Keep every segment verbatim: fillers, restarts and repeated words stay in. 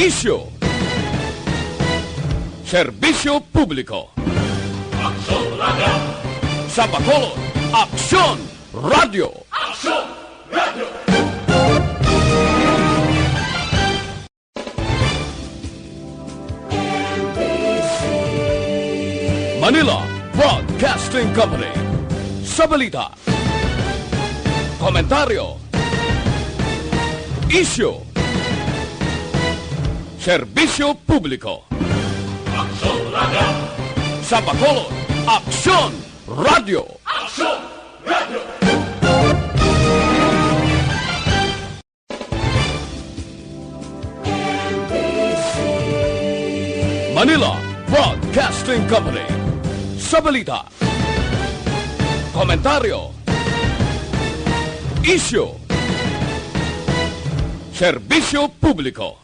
Isyu. Serbisyo publiko. Aksyon Radio. Sa Bacolod, Aksyon Radio. Aksyon Radio. Manila Broadcasting Company. Sa balita, komentaryo, isyu, serbisyo publiko. Aksyon Radio. Sa Bacolod, Aksyon Radio. Aksyon Radio. Manila Broadcasting Company. Sa balita, komentaryo, isyu, serbisyo publiko.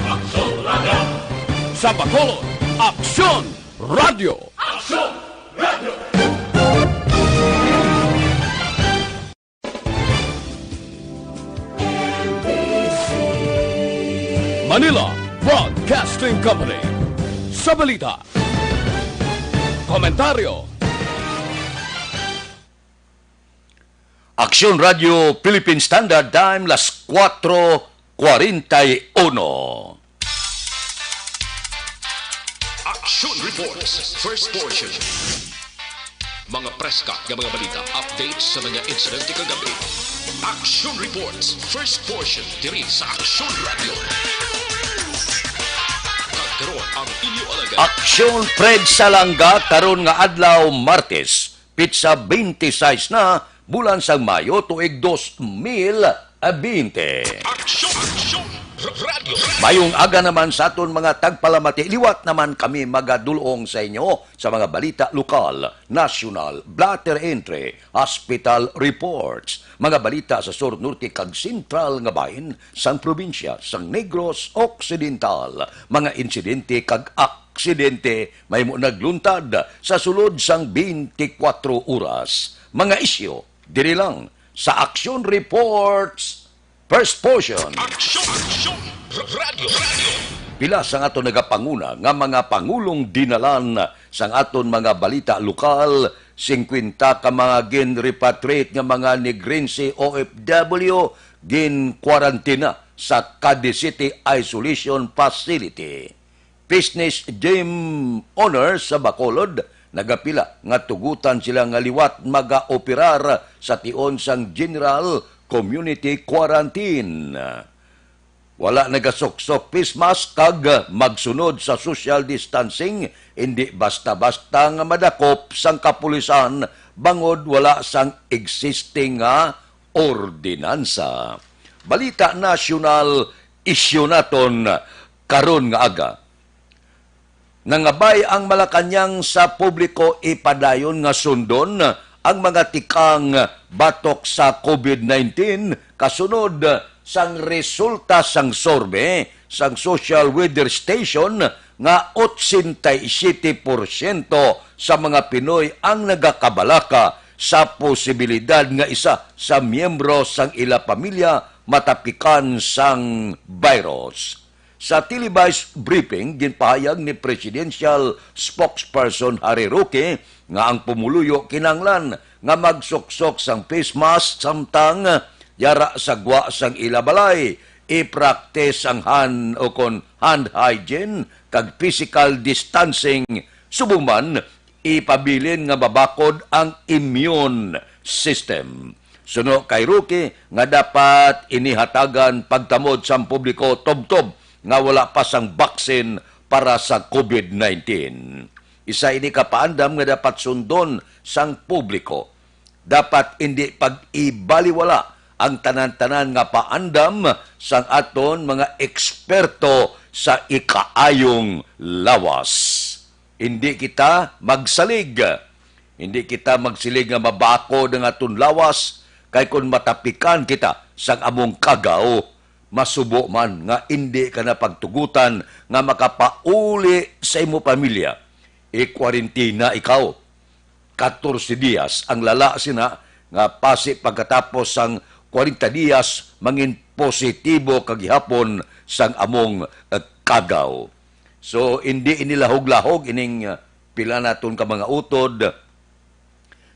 Aksyon Radio. Sa Bacolod, Aksyon Radio. Aksyon Radio. Manila Broadcasting Company. Sa balita, komentaryo, Aksyon Radio Philippine Standard Time, las cuatro cuarenta y uno. Action Reports, first portion. Mga preska nga mga balita, updates sa mga insidente kagabi. Action Reports, first portion, diri sa Action Radio. Kag karon ang inyo alagad. Aksyon Fred Salanga karon nga adlaw, Martes, pitsa twenty-six na, bulan sang Mayo, tuig dos mil bente. Aksyon! Aksyon! R-, Radyo! Mayong aga naman sa aton mga tagpalamati. Liwat naman kami magadulong sa inyo sa mga balita lokal, nasyonal, blotter entry, hospital reports, mga balita sa sur, norte, kag sentral nga bahin sang probinsya sang Negros Occidental, mga insidente kag aksidente mahimo nagluntad sa sulod sang twenty-four oras. Mga isyu diri lang sa Action Reports First Portion. Aksyon! Aksyon! R-, Radyo! Radyo! Pila sang aton nagapanguna nga mga pangulong dinalan sang aton mga balita lokal, singkwenta ka mga gin-repatriate nga mga Negrense O F W gin-quarantine sa Cadiz City Isolation Facility. Business Gym Owner sa Bacolod nagapila nga tugutan sila nga liwat magaoperar sa tion sang General Community Quarantine. Wala nagasuksok face mask kag magsunod sa social distancing, hindi basta-basta nga madakop sang kapulisan bangod wala sang existing nga ordinansa. Balita nasyonal, isyu naton karon nga aga. Nangabay ang Malacañang sa publiko ipadayon nga sundon ang mga tikang batok sa COVID nineteen kasunod sang resulta sang survey sang Social Weather Station nga ochenta y siete porsyento sa mga Pinoy ang nagakabalaka sa posibilidad nga isa sa miyembro sang ila pamilya matapikan sang virus. Sa televised briefing, ginpahayag ni Presidential Spokesperson Harry Roque nga ang pumuluyo kinahanglan nga magsuksok sang face mask samtang yara sa gwa sang ila balay, i-practice ang hand o kon hand hygiene kag physical distancing, subong man ipabilin nga mabakod ang immune system. Suno kay Roque nga dapat ini hatagan pagtamod sang publiko tubtob nga wala pa sang baksin para sa COVID nineteen. Isa ini ka paandam nga dapat sundon sang publiko. Dapat indi pag-ibaliwala ang tanan-tanan nga paandam sang aton mga eksperto sa ikaayong lawas. Indi kita magsalig. Indi kita magsilig nga mabakod ang aton lawas, kay kon matapikan kita sang among kagaw, masubo man nga indi ka na pagtugutan nga makapauli sa imo pamilya. Ikwarentina ikaw. Katorse diyas ang lala sina nga pasi pagkatapos sang kwarenta diyas mangin positibo ka gihapon sang among, eh, kagaw. So, indi ini lahog-lahog ining, eh, pila naton ka mga utod.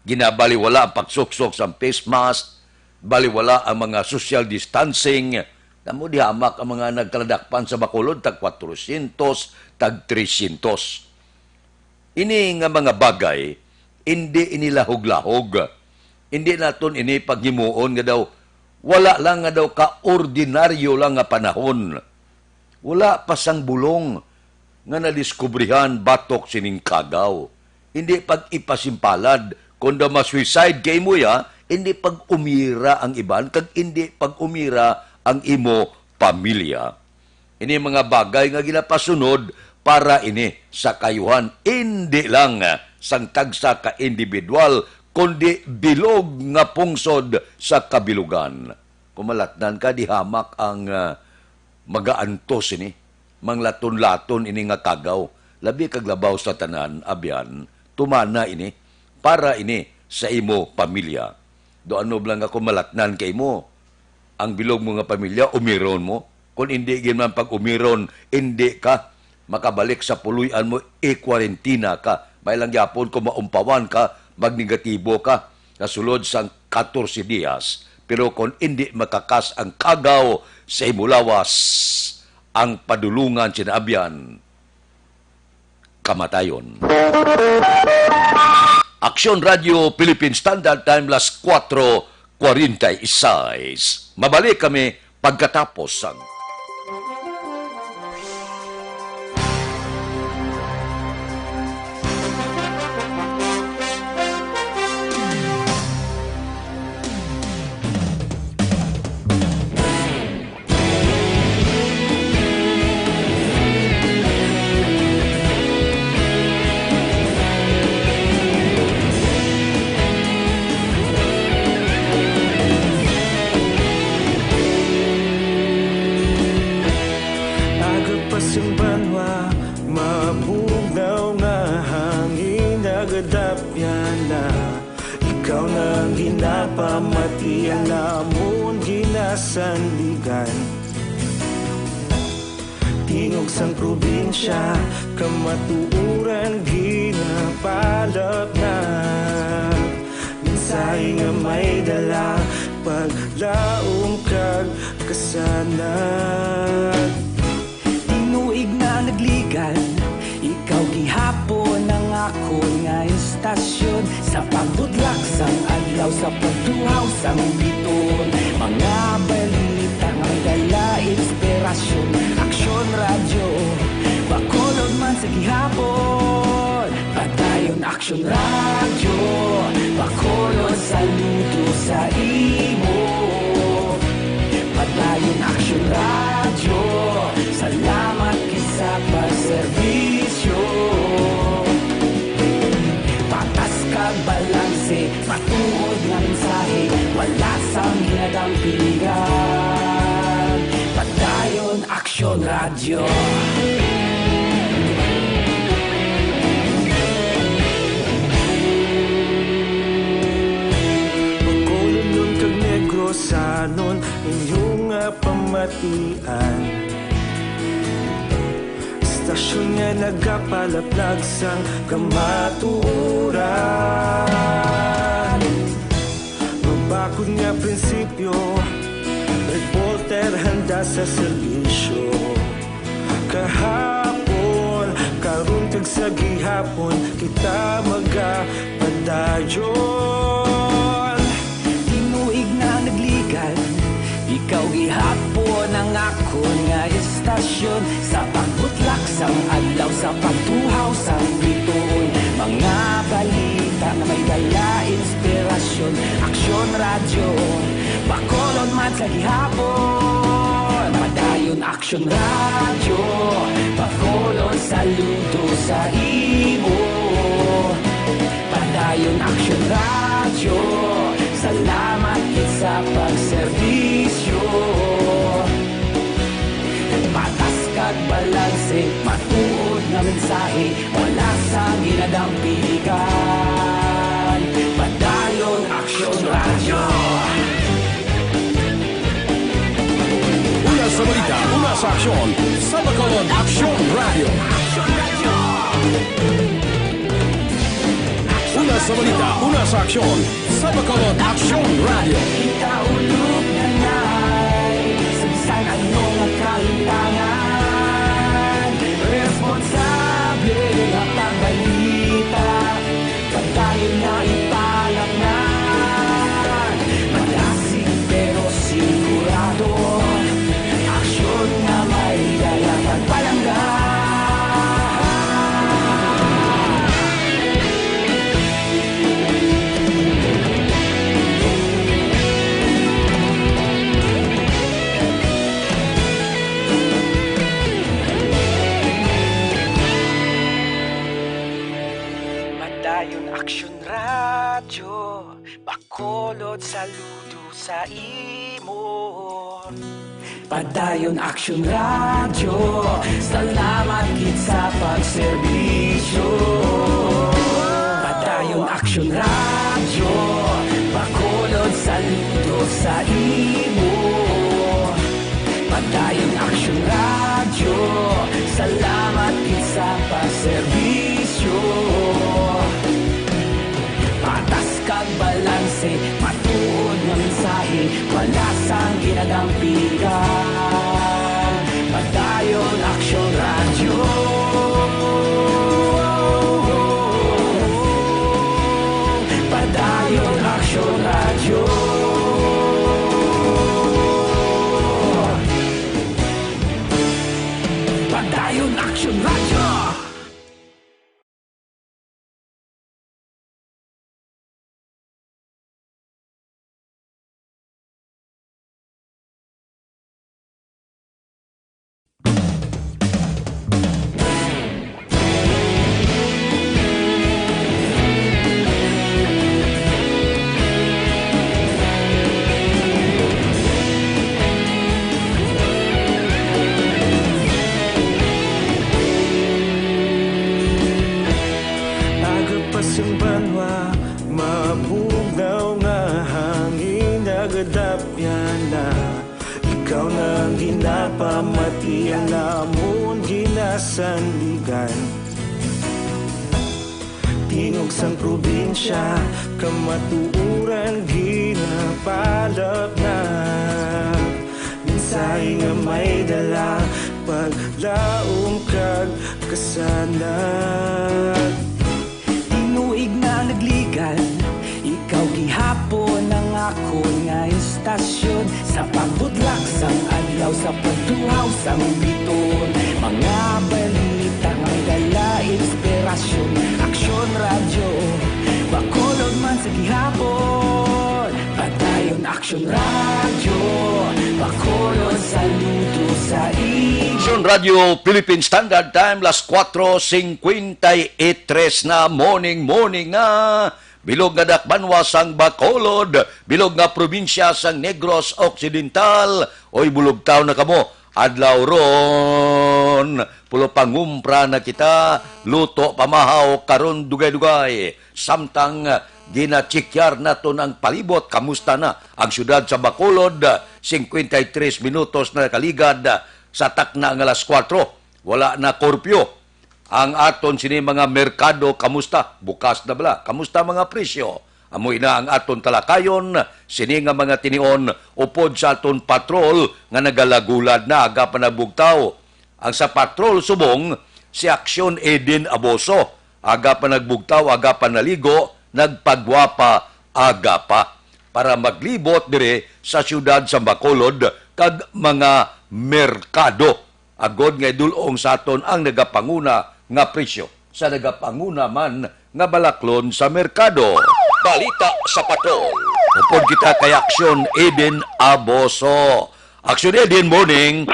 Ginabaliwala ang pagsuksok sang face mask, baliwala ang mga social distancing. Kamo di hamak ang mga nagkaladakpan sa Bacolod, tag kwatrocientos, tag trescientos. Ini nga mga bagay, indi ini lahog-lahog. Indi naton ini paghimuon nga daw, wala lang nga daw ka-ordinaryo lang nga panahon. Wala pa sang bulong nga nadiskubrihan batok sining kagaw. Indi pag-ipasimpalad, kon daw ma-suicide kay mo ya, indi pag-umira ang iban, kag indi pag-umira ang imo pamilya. Ini mga bagay nga ginapasunod para ini sa kayuhan, indi lang sang tagsa ka individual, kundi bilog nga pungsod sa kabilugan. Kung malatnan ka, di hamak ang, ah, magaantos ini, manglaton-laton ini nga kagaw, labi kag labaw sa tanan, abyan, tumana ini, para ini sa imo pamilya. Do ano lang ako malatnan kay mo, ang bilog mo nga pamilya, umiron mo. Kung indi gid man pag-umiron, indi ka makabalik sa puloy-an mo, i-kwarentina ka. May lang gyapon kung maumpawan ka, magnegatibo ka, kasulod sang katorse dias. Pero kung indi makakas ang kagaw sa imo lawas, ang padulungan sinaabyan, kamatayon. Aksyon Radio Philippine Standard Time, las kuwatro kwarenta y seis. Mabalik kami pagkatapos sang Aga pa sing banwa, mabugnaw nga hangin nagadapyan na. Ikaw na ang ginapamati, ang amon ginasandigan. Tingog sang probinsya, kamatuoran ginapalapnag. Mensahe nga may dala, paglaom kag kasanag. Tinuig na nagligan, ikaw gihapon ang akon nga istasyon. Sa pagbudlak sang adlaw, sa pagtuhaw sang bituon, mga balita nga may dala inspirasyon. Aksyon Radyo, Bacolod man sa gihapon. Padayon Aksyon Radyo, Bacolod, saludo sa imo. Padayon Aksyon Radyo, salamat gid sa pagserbisyo. Patas kag balanse, matuod nga mensahe, wala sang ginadampingan. Padayon Aksyon Radyo. Bacolodnon kag Negrosanon, inyo nga pamatian. Istasyon nga nagapalaplag sang kamatuoran. Mabakod nga prinsipyo, reporter handa sa serbisyo. Kahapon, karon kag sa gihapon, kita magapadayon. Tinuig na nagligan, ikaw gihapon ang akon nga istasyon. Sa pagbutlak sang adlaw, sa pagtuhaw sang bituon, mga balita nga may dala inspirasyon. Aksyon Radyo, Bacolod man sa gihapon. Padayon Aksyon Radyo, Bacolod, saludo sa imo. Padayon Aksyon Radyo, salamat gid sa pagserbisyo. Patas kag balanse, matuod nga mensahe, wala sang ginadampigan. Padayon Aksyon Radyo. Aksyon sa Bacolod Aksyon Radio. Una sa balita, una sa aksyon sa Bacolod Aksyon Radio. Ikaulog na na'y sa bisan ano nga kahintangan. Responsable nga pagbalita. Padayon na ipalaknag, madasig pero sigurado. Aksyon nga may dala pagpalangga. Padayon Aksyon Radyo, Bacolod, saludo sa imo. Padayon Aksyon Radyo, salamat gid sa pagserbisyo. Padayon Aksyon Radyo, Bacolod, saludo sa imo. Padayon Aksyon Radyo, salamat gid sa pagserbisyo. Patas kag balanse, matuod nga mensahe, wala sang ginagampigan. Padayon Aksyon Radyo. Padayon Aksyon Radyo. Padayon Aksyon Radyo. Agapas ang banwa, mabugnaw nga hangin, nagadapyan na. Ikaw na ang ginapamati, ang amon ginasandigan. Tingog sang probinsya, kamatuoran ginapalapnag. Mensahe nga may dala, paglaom kag kasanag. Tinuig na nagligad, ikaw gihapon ang akon nga istasyon. Sa pagbudlak sang adlaw, sa pagtuhaw sang biton, mga balita nga may dala inspirasyon. Aksyon Radyo, Bacolod man sa gihapon. Padayon Aksyon Radyo, Bacolod, saludo sa inyo. Aksyon Radyo Philippine Standard Time, las cuatro cincuenta y tres na, morning, morning na. Bilog nga dakbanwa sang Bacolod, bilog nga probinsya sang Negros Occidental. Oy, bulugtaw na kamo. Adlaw ron, pulo pangumpra na kita, luto pamahaw karon dugay-dugay. Samtang ginachekyar naton ang palibot, kamusta na ang siyudad sa Bacolod? Cincuenta y tres minutos na nakaligad sa takna nga alas kuwatro. Wala na curfew. Ang aton sini mga merkado, kamusta? Bukas na bala? Kamusta mga presyo? Amo ina ang aton talakayon sini nga mga tinion upod sa aton patrol nga nagalagulad na aga pa nagbugtaw. Ang sa patrol subong, si Aksyon Eden Aboso, aga pa nagbugtaw, aga pa naligo, nagpagwapa, aga pa, para maglibot diri sa siyudad sa Bacolod kag mga merkado. Agod nga idul-ong sa aton ang nagapanguna nga presyo sa nagapanguna man nga balaklon sa merkado. Balita sa Patrol. Upod kita kay Aksyon Eden Aboso. Aksyon Eden, morning.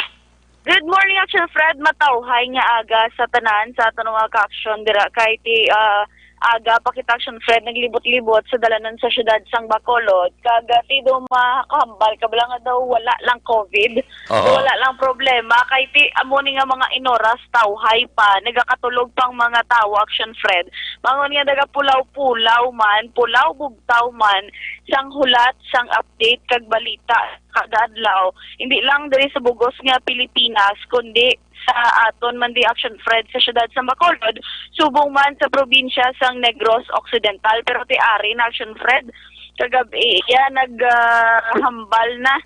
Good morning, Aksyon Fred. Matawhay nga aga sa tanan sa aton mga ka-aksyon dira kay ti, ah, aga pa kita, Action Fred, naglibot-libot sa dalanan sa siyudad sang Bacolod. Kag, ah, ti do makahambal ka bala nga daw wala lang COVID, Oo. wala lang problema. Kay ti amo ni nga mga inoras, tawhay pa, nagakatulog pang mga tawo, Action Fred. Mangon nga nagapulaw-pulaw man, pulaw bugtaw man, sang hulat, sang update, kag balita kada adlaw. Hindi lang diri sa bugos nga Pilipinas, kundi sa aton man di, Action Fred, sa siyudad sa Bacolod, subong man sa probinsya sang Negros Occidental. Pero ti ari na, Action Fred, kagab-i iya nag, ah, hambal na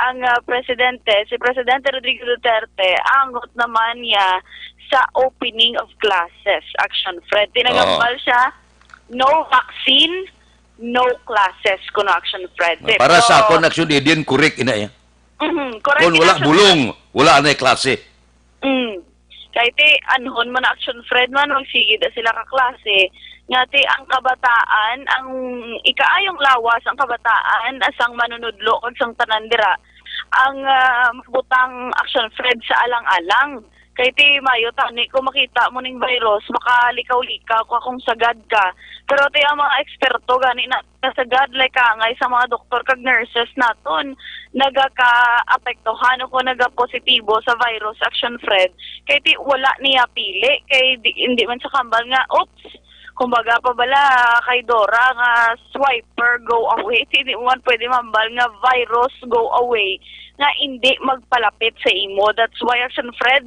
ang, ah, presidente, si Presidente Rodrigo Duterte, anggot naman niya sa opening of classes, Action Fred. Tinagambal siya, no vaccine, no classes, kuno, Action Fred. Para sa Pero akon, actually, din correct ina iya. Mhm, correct Kung ina wala siya. bulong, wala na klase. Mm. Kay ti, anhon man, Action Fred, man, magsige na sila ka klase. Nga ti, ang kabataan, ang ikaayong lawas, ang kabataan, asang manunudlo, kag sang tanan dira, ang, ah, butang, Action Fred, sa alang-alang. Kay ti, mayo tani, kung makita mo ning virus, makalikaw-likaw ka kung sagad ka. Pero ti, ang mga eksperto gani na, nasagad, like, angay sa mga doktor kag nurses naton, nagaka-apektuhan o kung nagapositibo sa virus, Action Fred. Kay ti, wala niya pili. Kay di, hindi man sa kambal nga, oops, kumbaga pa bala kay Dora nga, swiper, go away. Ti, di man pwede mambal nga virus, go away, nga hindi magpalapit sa imo. That's why, Action Fred,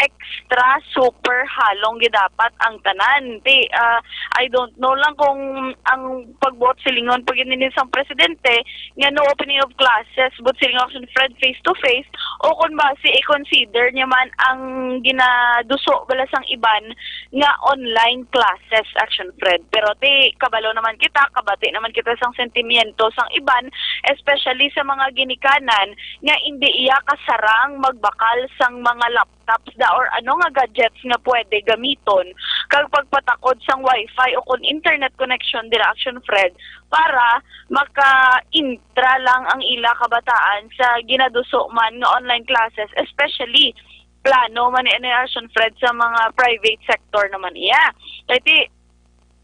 extra super halong gid dapat ang tanan. Ti, ah, I don't know lang kung ang pagbuot silingon pa gid ni sang presidente nga no opening of classes, but siling, Action Fred, face to face, o kung basi i-consider niya man ang ginaduso bala sang iban nga online classes, Action Fred. Pero ti, kabalo naman kita, kabati naman kita sang sentimiento sang iban, especially sa mga ginikanan nga indi iya kasarang magbakal sang mga laptops da or ano nga gadgets nga pwede gamiton, kag pagpatakod sang wifi o kon internet connection dira, Action Fred, para maka-intra lang ang ila kabataan sa ginaduso man nga online classes, especially plano man ni, ni Action Fred, sa mga private sector naman iya. Kay ti,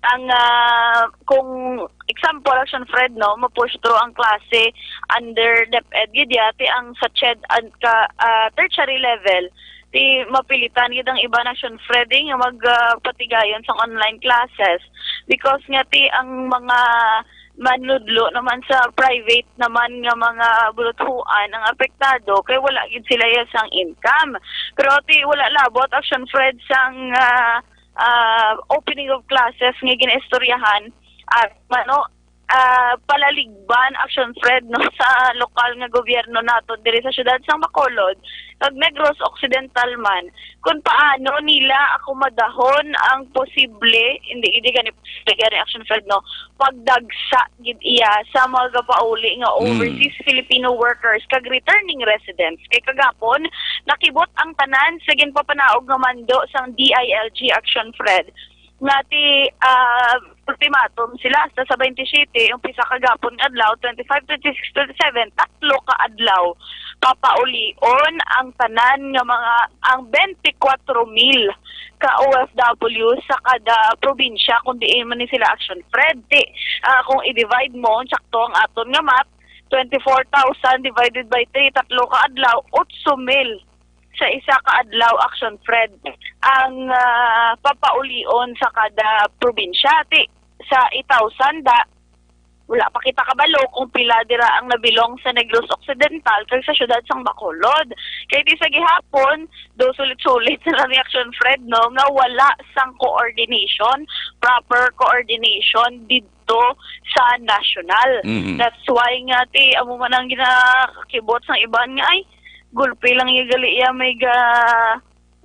ang, ah, kung example, Action Fred, no, ma-push through ang klase under DepEd gid ya, ti ang sa CHED and ka, ah, tertiary level, ti mapilitan gid ang iban, Action Fred, eh, nga mag, ah, patigayon sang online classes, because nga ti ang mga manudlo naman sa private naman nga mga buluthuan ang apektado kay wala gid sila ya sang income. Pero ti wala labot, Action Fred, sang, ah, ah, opening of classes nga ginaistoryahan, ah, mano, ah, palaligban, Action Fred, no, sa lokal nga gobyerno nato diri sa siyudad sang Bacolod kag Negros Occidental man, kung paano nila akomadahon ang posible, hindi, hindi gani posible gani, Action Fred, no, pagdagsa gid iya sa mga gapauli nga Mm. overseas Filipino workers kag returning residents. Kay kagapon, nakibot ang tanan sa ginpapanaog nga mando sang D I L G, Action Fred, nga ti, ah, ultimatum sila hasta sa twenty-seven, umpisa kagapon nga adlaw, twenty-five, twenty-six, twenty-seven, tatlo ka adlaw, papaulion ang tanan nga mga, ang twenty-four mil ka O F W sa kada probinsya, kung diin man ni sila, Action Fred. Ti, ah, kung i-divide mo, sakto ang aton nga math, twenty-four thousand divided by three, tatlo ka adlaw, otso mil sa isa ka adlaw, Action Fred, ang, ah, papaulion sa kada probinsya. Ti, sa eight thousand da, wala pa kita kabalo kung pila dira ang nabilong sa Negros Occidental kag sa siyudad sang Bacolod. Kay ti sa gihapon, do sulit-sulit na lang ni Action Fred, no, nga wala sang coordination, proper coordination didto sa national. Mhm. That's why nga ti amo man ang ginakibot sang iban nga, ay, gulpi lang ya gali ya may ga,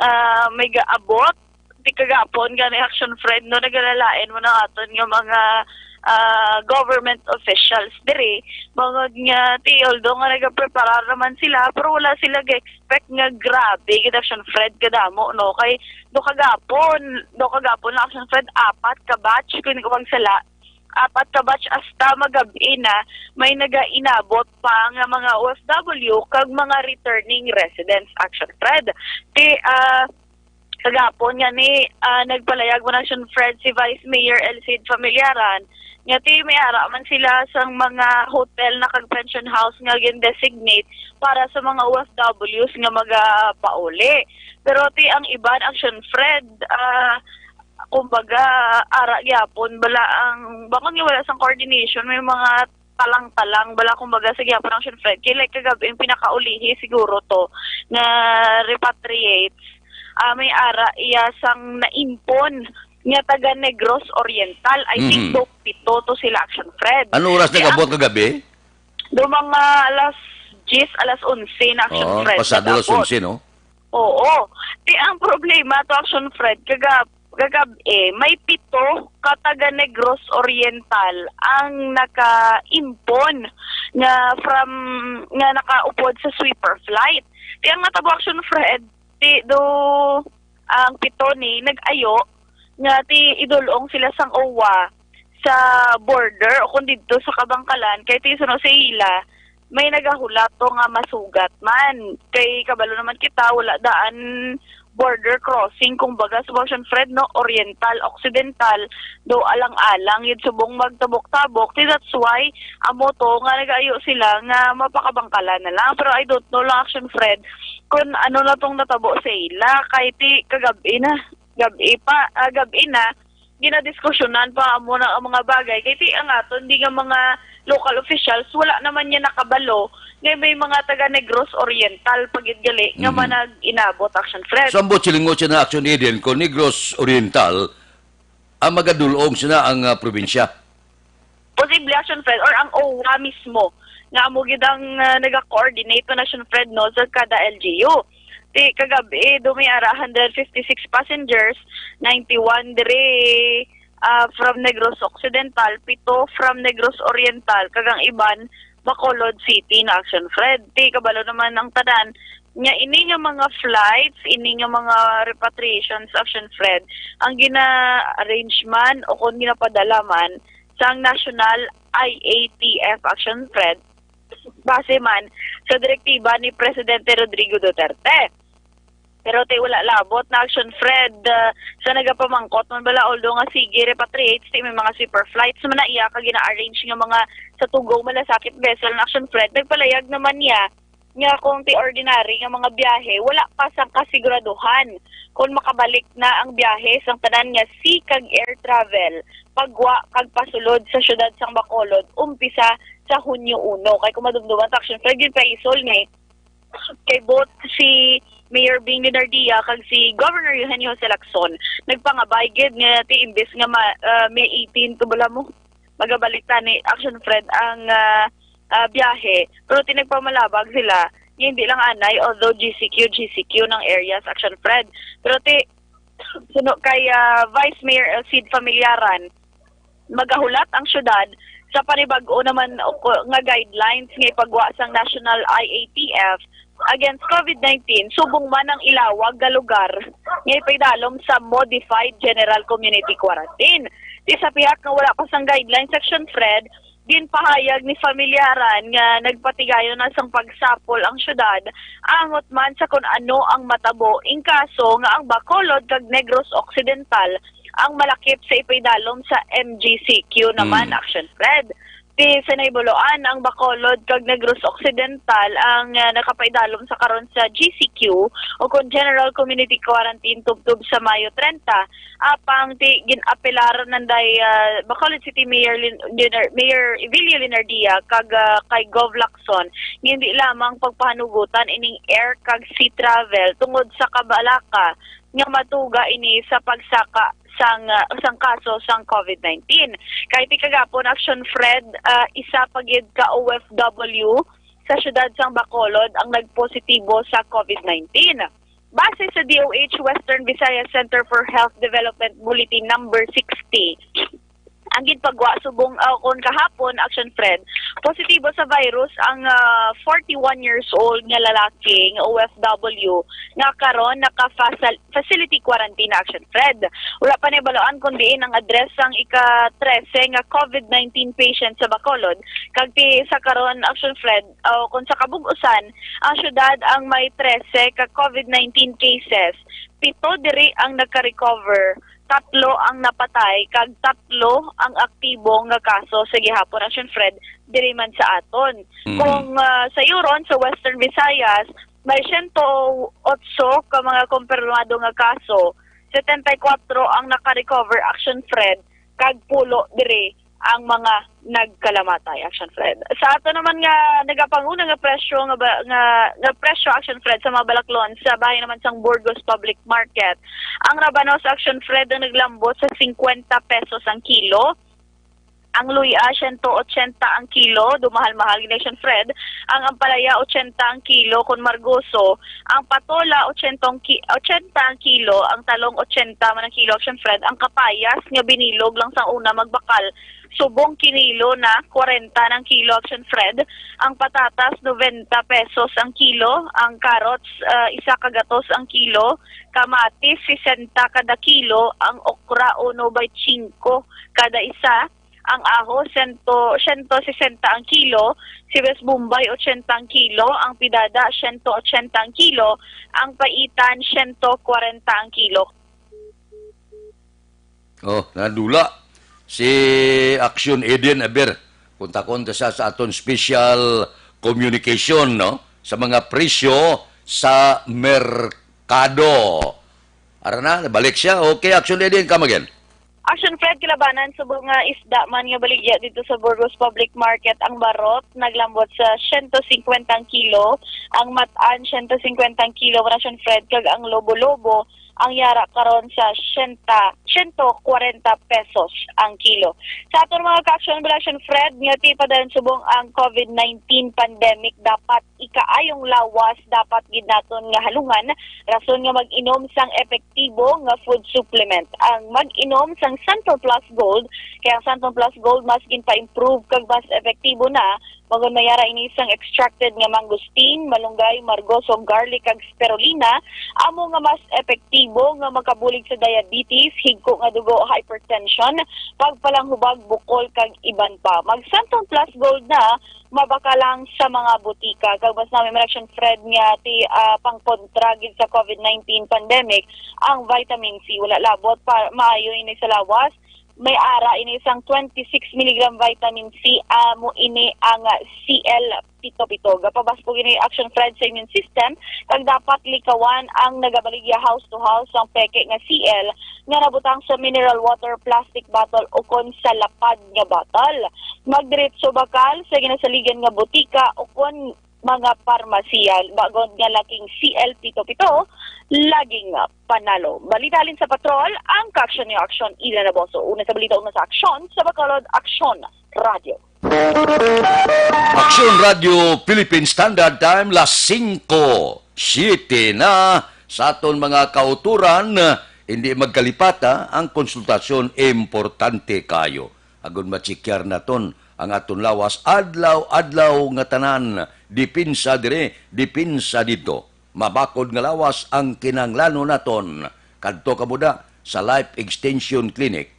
ah, may gaabot. Ti kagapon gani, Action Fred, no, nagalalain mo na aton nga mga, ah, government officials diri. Bangod nga ti, although nga nagapreparar naman sila, pero wala sila ga-expect nga grabe gid, Action Fred, kadamo, no? Kay do kagapon, do kagapon lang, Action Fred, apat ka batch, kung hindi ko magsala, apat ka batch hasta magabi na may nagainabot pa nga mga O F W kag mga returning residents, Action Fred. Ti, ah, Kagapon nga ni, ah, nagpalayag man ang Action Fred si Vice Mayor El Cid Familiaran nga ti may ara man sila sang mga hotel na kag pension house nga gin-designate para sa mga O F Ws nga magapauli. Pero ti ang iban, Action Fred, ah, kumbaga, ara gyapon bala ang, bangod nga wala sang coordination, may mga talang-talang bala, kumbaga, sa gyapon, Action Fred. Kay, like, kagab-i ang pinakaulihi siguro to nga repatriates, ah, may ara iya sang naimpon nga taga Negros Oriental. I think Mhm. do pito to sila, Action Fred. Ano oras Di nag-abot ang kagabi? Do mga alas diyes, alas onse na, Action Oo, Fred, pasado alas nag-abot. onse, no? Oo. Ti ang problema to, Action Fred, kagab-, kagab-i, may pito ka taga Negros Oriental ang nakaimpon nga from, nga nakaupod sa sweeper flight. Ti ang natabo, Action Fred, ti do ang pito ni nag-ayo nga ti idul-ong sila sang O W A sa border o kon didto sa Kabangkalan, kay ti suno sa ila, may nagahulat to nga masugat man. Kay kabalo naman kita, wala daan border crossing, kumbaga, sa Action Fred, no, oriental, occidental, do alang-alang yun subong magtabok-tabok. Ti that's why, amo to, nga nag-ayo sila nga mapakabangkalan na lang. Pero I don't know lang, Action Fred, kung ano na tong natabo sa ila. Kay ti kagab-i na, gab-i pa, ah, gab-i na, ginadiskusyonan pa amo na ang mga bagay. Kay ti ang aton, di nga mga local officials, wala naman niya nakabalo nga may mga taga Negros Oriental pa gid gali nga Mhm. manag-inabot, Action Fred. So, ang buot silingon siya na, Action Eden, kung Negros Oriental, ang magadulong sina ang, ah, probinsya? Posible, Action Fred, or ang O W A mismo, nga amo gid ang, ah, naga-coordinate to, Action Fred, no, sa kada L G U. Ti kagab-i, do may ara hundred fifty-six passengers, ninety-one diri, ah, from Negros Occidental, pito from Negros Oriental, kag ang iban Bacolod City na, Action Fred. Ti kabalo naman ang tanan nga ini nga mga flights, ini nga mga repatriations, Action Fred, ang gina-arrange man o kung ginapadala man sang National I A T F, Action Fred, base man sa direktiba ni Presidente Rodrigo Duterte. Pero ti wala labot na, Action Fred, ah, sa nagapamangkot man bala, although nga sige repatriates, ti may mga sweeper flights man na iya kag gina-arrange nga mga sa Tugong Malasakit vessel na, Action Fred. Nagpalayag naman niya nga kung ti ordinary nga mga biyahe, wala pa sang kasiguraduhan kung makabalik na ang biyahe sang tanan nga sea kag air travel, pagwa kag pasulod sa siyudad sang Bacolod umpisa sa Hunyo uno. Kay kung madumduman ta, Action Fred, ginpaisol ni kay both si Mayor Bing Leonardia kag si Governor Eugenio Jose Lacson nagpangabay gid nga ti imbes nga ma-, ah, May eighteen to bala mo, magabalik tani, Action Fred, ang, ah, ah, biyahe. Pero ti nagpamalabag sila nga hindi lang anay, although G C Q, G C Q ng areas, Action Fred. Pero ti suno kay, ah, Vice Mayor El Cid Familiaran, magahulat ang syudad sa panibag-o naman o ko-, nga guidelines nga ipagwa sang National I A T F against COVID nineteen, subong man ang ilawag nga lugar nga ipaidalom sa Modified General Community Quarantine. Ti sa pihak nga wala pa sang guidelines, Action Fred, ginpahayag ni Familiaran nga nagpatigayon na sang pagsapol ang syudad, angot man sa kon ano ang matabo in kaso nga ang Bacolod kag Negros Occidental ang malakip sa ipaidalom sa M G C Q naman, Mm. Action Fred. Ti sa nahibaluan, ang Bacolod kag Negros Occidental ang, ah, nakapaidalom sa karon sa G C Q o kon General Community Quarantine tubtob sa Mayo trenta. Apang ti gin-apelar nanday, ah, Bacolod City Mayor Lin-, Linar-, Mayor Evilio Linardia kag, ah, kay Gov Lacson nga hindi lamang pagpahanugutan ining air kag sea travel tungod sa kabalaka nga matuga ini sa pagsaka sang, ah, sang kaso sang COVID nineteen. Kay ti kagapon, Action Fred, ah, isa pa gid ka O F W sa siyudad sang Bacolod ang nagpositibo sa COVID nineteen. Base sa D O H Western Visayas Center for Health Development Bulletin Number sixty, Ang ginpagwa subong, ah, kon kahapon, Action Fred, positibo sa virus ang, ah, forty-one years old nga lalaki nga O F W nga karon naka-facility quarantine na, Action Fred. Wala pa nabal-an kung diin ang address sang ika-trese nga COVID nineteen patient sa Bacolod, kag ti sa karon, Action Fred, o kung sa kabug-usan, ang syudad ang may trese ka COVID nineteen cases. Pito diri ang nagka-recover, tatlo ang napatay, kag tatlo ang aktibo nga kaso sa gihapon, Action Fred, diri man sa aton. Mm. Kung, ah, sayuron, sa Western Visayas, may siyento otso ka mga kumpirmado nga kaso, setenta y kuwatro ang naka-recover, Action Fred, kag pulo diri ang mga nagkalamatay, Action Fred. Sa ato naman nga nagapanguna nga presyo nga ba, nga, nga presyo, Action Fred, sa mga balaklon sa bahin naman sang Burgos Public Market, ang rabanos, Action Fred, ang naglambot sa singkwenta pesos ang kilo. Ang luya, siyento otsenta ang kilo, dumahal-mahal gid, Action Fred. Ang ampalaya, otsenta ang kilo, kon margoso. Ang patola, otsenta ang ki-, otsenta ang kilo. Ang talong, otsenta man ang kilo, Action Fred. Ang kapayas nga binilog lang sang una magbakal, subong kinilo na, kwarenta nang kilo, Action Fred. Ang patatas, noventa pesos ang kilo. Ang carrots, ah, isa ka gatos ang kilo. Kamatis, sesenta kada kilo. Ang okra, uno by singko kada isa. Ang aho, sento, siyento sesenta ang kilo. Sibuyas Bombay, otsenta ang kilo. Ang pidada, siyento otsenta ang kilo. Ang paitan, siyento kwarenta ang kilo. Oh, nadula si Action Eden, aber. Kontakon ta siya sa aton special communication, no? Sa mga presyo sa merkado. Ara na, nabalik siya. Okay, Action Eden, come again. Action Fred, kilabanan, subong nga isda man nga baligya dito sa Burgos Public Market, ang barot naglambot sa siyento singkwenta ang kilo, ang matan siyento singkwenta ang kilo, Action Fred, kag ang lobo-lobo ang yara karon sa siyenta, siyento kwarenta pesos ang kilo. Sa aton mga ka-action, Action Fred, nga ti padayon subong ang COVID nineteen pandemic, dapat ikaayong lawas dapat gid naton nga halungan, rason nga mag-inom sang epektibo nga food supplement. Ang mag-inom sang Centrum Plus Gold, kay ang Centrum Plus Gold mas ginpa-improve kag mas epektibo na, magon mayara ini sang extracted nga mangosteen, malunggay, margoso, garlic, kag spirulina, amo nga mas epektibo nga makabulig sa diabetes, higko nga dugo, hypertension, pagpalanghubag, bukol, kag iban pa. Mag Centrum Plus Gold na, mabakal lang sa mga butika. Kag mas nami man, Action Fred, nga ti, ah, pangkontra gid sa COVID nineteen pandemic ang vitamin C. Wala labot pa maayo ini sa lawas. May ara ini sang twenty-six milligram vitamin C. Amo ini ang, ah, C L pito pito. Gapabaskog ini, Action Fred, sa immune system, kag dapat likawan ang nagabaligya house to house sang peke nga C L nga nabutang sa mineral water, plastic bottle, ukon sa lapad nga bottle. Magdiretso bakal sa ginasaligan nga butika ukon mga parmasiya. Bag-o nga laking C L pito pito, laging panalo. Balita halin sa patrol, ang ka-action ni Action, Ila Naboso. Una sa balita, una sa aksyon, sa Bacolod, Aksyon Radio. Aksyon Radio Philippine Standard Time, las singko siete na. Sa aton mga kauturan, hindi magkalipata, ang konsultasyon importante kayo. Agud matsikar naton ang aton lawas adlaw-adlaw nga tanan, depensa diri, depensa didto. Mabakod nga lawas ang kinahanglanon naton. Kadto kamo da sa Life Extension Clinic.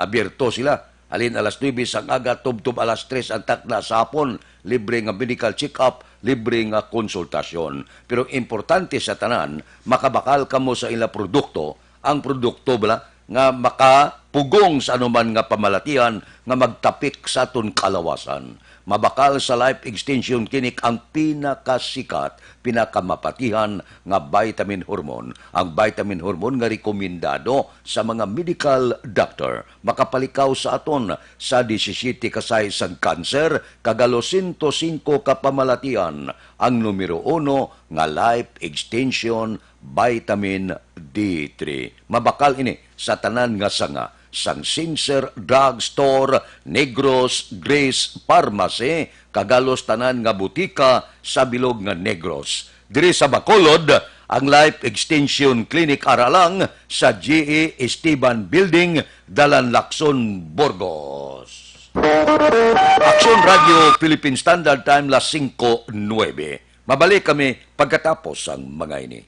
Abierto sila halin alas nuebe sang aga tubtob alas tres ang takna sa hapon. Libre nga medical check-up, libre nga konsultasyon. Pero importante sa tanan, makabakal kamo sa ila produkto, ang produkto bala nga makapugong sa anuman nga pamalatian nga magtapik sa aton kalawasan. Mabakal sa Life Extension Clinic ang pinakasikat, pinakamapatihan nga vitamin hormone. Ang vitamin hormone nga rekomendado sa mga medical doctor. Makapalikaw sa aton sa disisiyete ka size sang cancer, kag halos sento singko ka pamalatian ang numero uno nga Life Extension Vitamin D three. Mabakal ini sa tanan nga sanga, sang Sincere Drug Store, Negros, Grace Pharmacy, kag halos tanan nga butika sa bilog nga Negros. Diri sa Bacolod, ang Life Extension Clinic ara lang sa G E Esteban Building, Dalan Lacson, Burgos. Aksyon Radio Philippine Standard Time, las singko nuebe. Mabalik kami pagkatapos sang mga ini.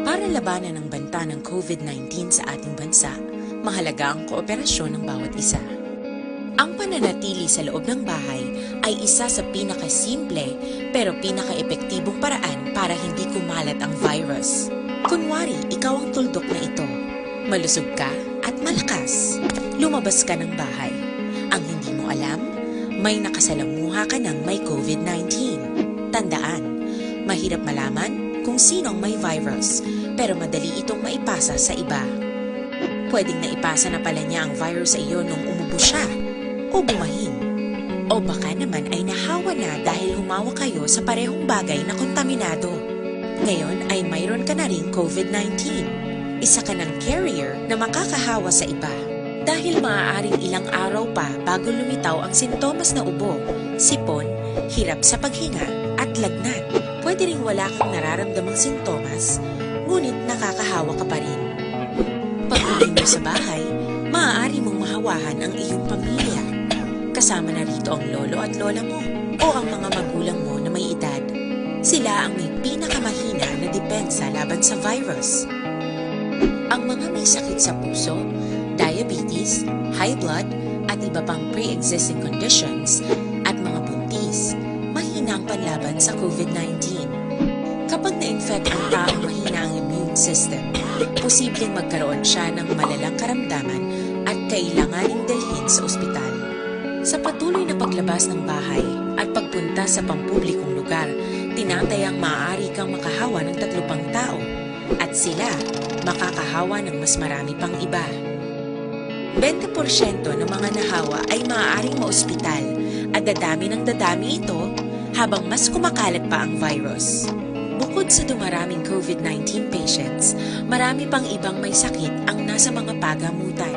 Para labanan ang banta ng COVID nineteen sa ating bansa, mahalaga ang kooperasyon ng bawat isa. Ang pananatili sa loob ng bahay ay isa sa pinakasimple pero pinakaepektibong paraan para hindi kumalat ang virus. Kunwari, ikaw ang tuldok na ito. Malusog ka at malakas. Lumabas ka ng bahay. Ang hindi mo alam, may nakasalamuha ka ng may COVID nineteen. Tandaan, mahirap malaman kung sino ang may virus, pero madali itong maipasa sa iba. Pwedeng naipasa na pala niya ang virus sa iyo nung umubo siya o bumahin. O baka naman ay nahawa na dahil humawa kayo sa parehong bagay na kontaminado. Ngayon ay mayroon ka na ring COVID nineteen. Isa ka ng carrier na makakahawa sa iba. Dahil maaaring ilang araw pa bago lumitaw ang sintomas na ubo, sipon, hirap sa paghinga, at lagnat. Pwede ring wala kang nararamdamang sintomas, ngunit nakakahawa ka pa rin. Pag-uwi mo sa bahay, maaari mong mahawahan ang iyong pamilya. Kasama na rito ang lolo at lola mo o ang mga magulang mo na may edad. Sila ang may pinakamahina na depensa laban sa virus. Ang mga may sakit sa puso, diabetes, high blood, at iba pang pre-existing conditions, at mga buntis, mahina ang panlaban sa COVID nineteen. Kapag na-infect ang taong mahina ang immune system, posibleng magkaroon siya ng malalang karamdaman at kailanganing dalhin sa ospital. Sa patuloy na paglabas ng bahay at pagpunta sa pampublikong lugar, tinatayang maaari kang makahawa ng tatlo pang tao at sila makakahawa ng mas marami pang iba. Bente porsyento ng mga nahawa ay maaaring maospital at dadami ng dadami ito habang mas kumakalat pa ang virus. Bukod sa dumaraming COVID nineteen patients, marami pang ibang may sakit ang nasa mga pagamutan.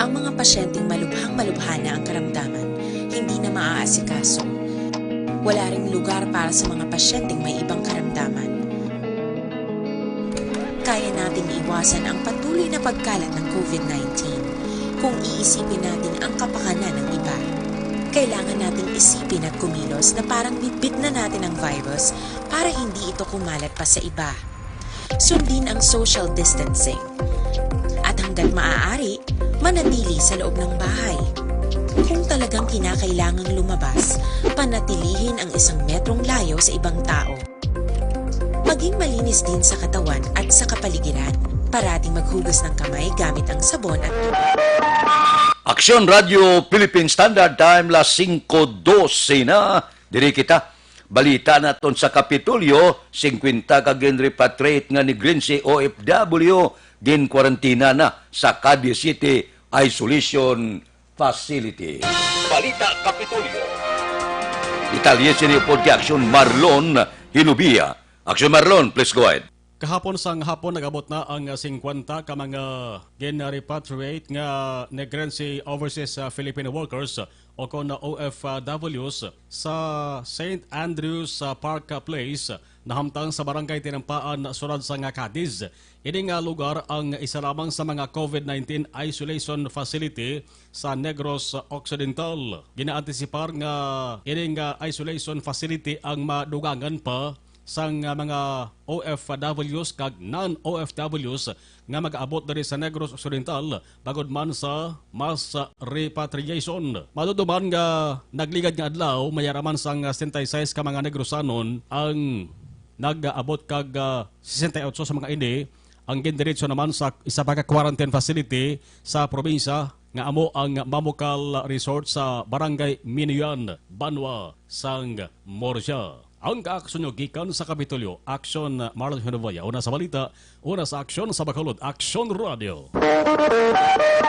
Ang mga pasyenteng malubhang-malubha na ang karamdaman, hindi na maaasikaso. Wala ring lugar para sa mga pasyenteng may ibang karamdaman. Kaya nating iwasan ang patuloy na pagkalat ng COVID nineteen kung iisipin natin ang kapakanan ng iba. Kailangan nating isipin at kumilos na parang bitbit na natin ang virus para hindi ito kumalat pa sa iba. Sundin ang social distancing. At hanggat maaari, manatili sa loob ng bahay. Kung talagang kinakailangang lumabas, panatilihin ang isang metrong layo sa ibang tao. Maging malinis din sa katawan at sa kapaligiran. Parating maghugas ng kamay gamit ang sabon at tubig. Aksyon Radio Philippine Standard Time, las singko dose na. Diri kita. Balita naton sa Kapitolyo, singkwenta ka ginrepatriate nga Negrense O F W ginkwarantina na sa Cadiz City Isolation Facility. Balita Kapitolyo. Detalye sini pod kay Aksyon Marlon Hinubia. Aksyon Marlon, please go ahead. Kahapon sang hapon, nag-abot na ang singkwenta ka mga gin-repatriate nga Negrense Overseas, ah, Filipino Workers o kon O F Ws sa Saint Andrew's, ah, Park Place, nahamtang sa Barangay Tinampaan, Siyudad sang Cadiz. Ini nga lugar ang isa lamang sa mga COVID nineteen isolation facility sa Negros Occidental. Ginaantisipar nga ini nga isolation facility ang madugangan pa sang, ah, mga O F Ws kag non-O F Ws nga mag-abot diri sa Negros Occidental, bangod man sa mass repatriation. Madumduman nga nagligad nga adlaw, mayara man sang sesenta y seis ka mga Negrosanon ang nag-abot kag, ah, sesenta y ocho sa mga ini ang gindiretso naman sa isa pa ka quarantine facility sa probinsya nga amo ang Mamucal Resort sa Barangay Minuyan, Banwa sang Murcia. Ang kaaksyon nyo gikan sa Kapitolyo, Aksyon Marlon Hinovaya. Una sa balita, una sa aksyon sa Bacolod, Aksyon Radio.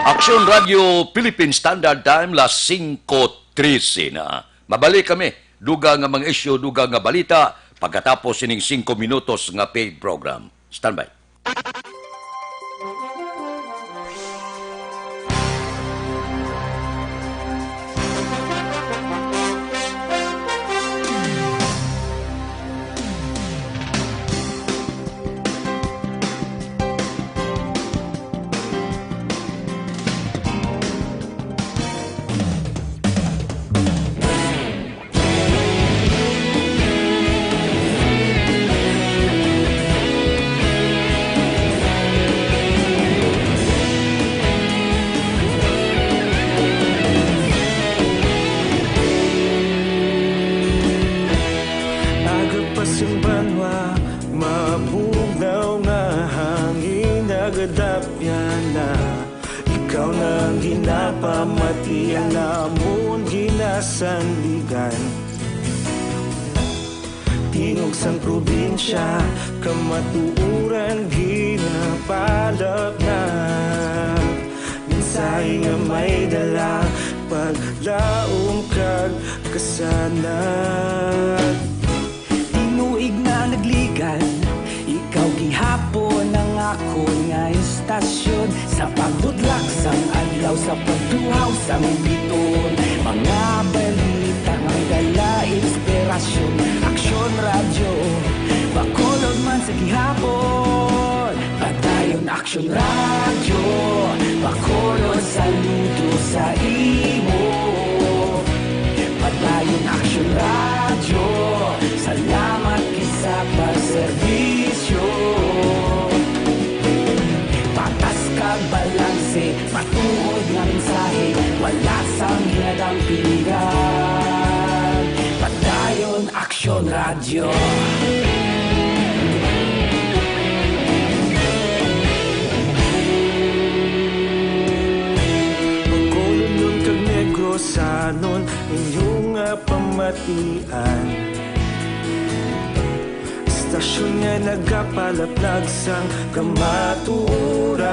Aksyon Radio Philippine Standard Time, las singko trese na. Mabalik kami, dugang nga mga isyu, dugang nga balita, pagkatapos sining singko minutos nga paid program. Standby. Aga pa sing banwa, mabugnaw nga hangin, nagadapyan na. Ikaw na ang ginapamati, ang amon ginasandigan. Tingog sang probinsya, kamatuoran ginapalapnag. Mensahe nga may dala, paglaom kag kasanag. Tinuig na nagligad, ikaw gihapon ang akon nga istasyon. Sa pagbudlak sang adlaw, sa pagtuhaw sang bituon, mga balita nga may dala inspirasyon. Aksyon Radyo, Bacolod man sa gihapon. Padayon Aksyon Radyo, Bacolod, saludo sa imo. Padayon Aksyon Radyo, salamat gid sa pagserbisyo. Patas kag balanse, matuod nga mensahe, wala sang ginadampigan. Padayon Aksyon Radyo. Bacolodnon kag Negrosanon, inyo nga pamatian. Istasyon nga nagapalaplag sang kamatuoran.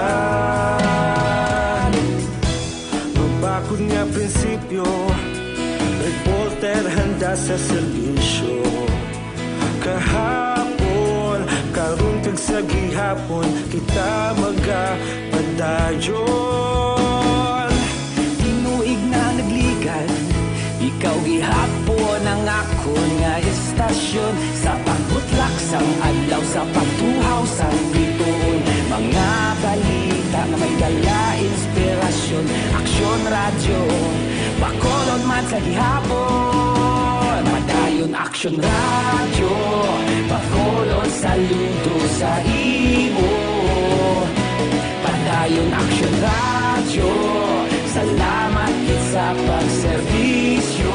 Mabakod nga prinsipyo, reporter handa sa serbisyo. Kahapon, karon, kag sa gihapon, kita magapadayon. Tinuig na nagligad, ikaw gihapon ang akon nga istasyon. Sa pagbutlak sang adlaw, sa pagtuhaw sang bituon, mga balita nga may dala inspirasyon. Aksyon Radyo, Bacolod man sa gihapon. Padayon Aksyon Radyo, Bacolod, saludo sa imo. Padayon Aksyon Radyo, salamat gid sa pagserbisyo.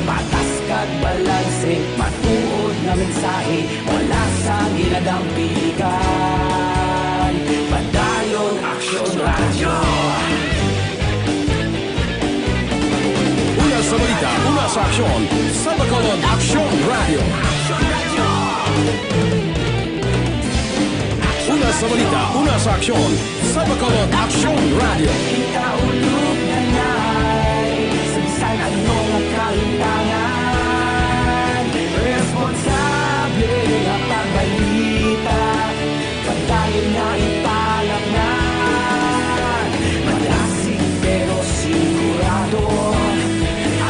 Patas kag balanse, matuod nga mensahe, wala sang ginadampigan. Padayon Aksyon Radyo. Una sa balita, una sa aksyon, sa Bacolod Aksyon Radyo. Una sa balita, una sa aksyon, sa Bacolod Aksyon Radyo. Kita ulog na nay, sa bisan ano nga kalintangan, responsable nga pagbalita. Padayon nga ipalapngan, madasig pero sigurado.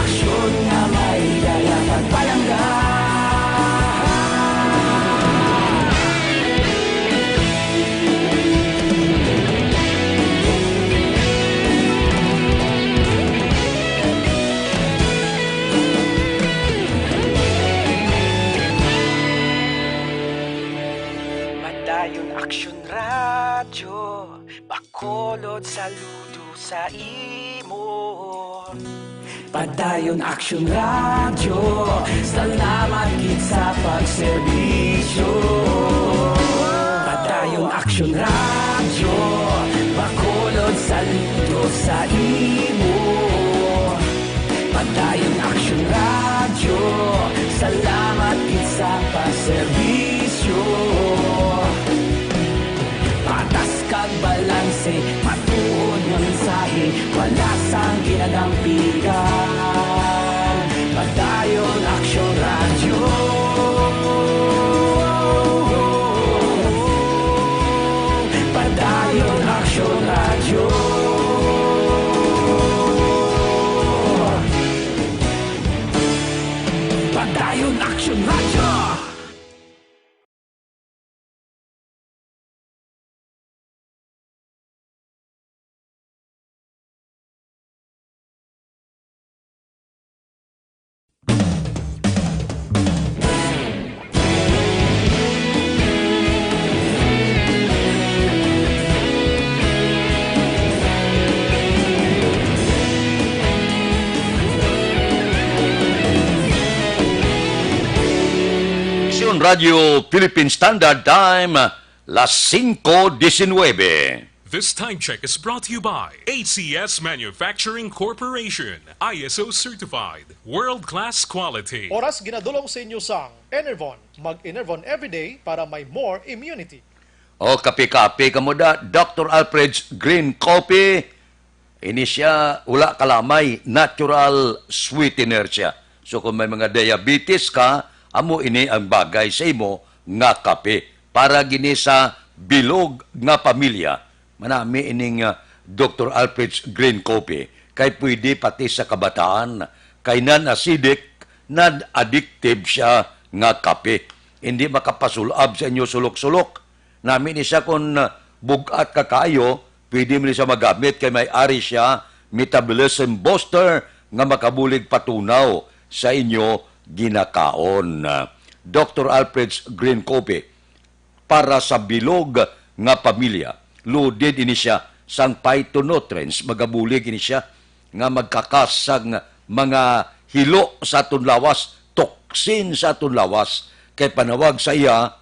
Aksyon nga may dala kag palangga. Padayon Aksyon Radyo, Bacolod, saludo sa imo. Padayon Aksyon Radyo, salamat gid sa pagserbisyo. Padayon Aksyon Radyo, Bacolod, saludo sa imo. Padayon Aksyon Radyo, salamat gid sa pagserbisyo. Patas kag balanse, matuod nga mensahe, wala sang ginadampigan. Padayon Aksyon Radyo. Aksyon Radyo. Padayon Aksyon Radyo. Aksyon Radyo Philippine Standard Time, las singko disinwebe. This time check is brought to you by A C S Manufacturing Corporation, I S O certified, world-class quality. Oras ginadulong sa inyo sang Enervon. Mag-Enervon everyday para may more immunity. O, kape-kape kamo da, Doctor Alfred's Green Coffee. Ini siya, wala kalamay, natural sweetener siya. So, kung may mga diabetes ka, amo ini ang bagay sa imo nga kape. Para gini sa bilog nga pamilya, manami ining, ah, Doctor Alfred's Green Coffee, kay pwede pati sa kabataan, kay non-acidic, non-addictive siya nga kape. Hindi makapasul-ab sa inyo sulok-sulok. Nami ni siya kon, ah, bug-at ka kaayo, pwede mo ni siya magamit kay may ari siya metabolism booster nga makabulig patunaw sa inyo ginakaon. Doctor Alfred's Green Coffee para sa bilog nga pamilya. Loaded ini siya sang phytonutrients, magabulig ini siya nga magkakas sang mga hilo sa aton lawas, toxin sa aton lawas, kay panawag sa iya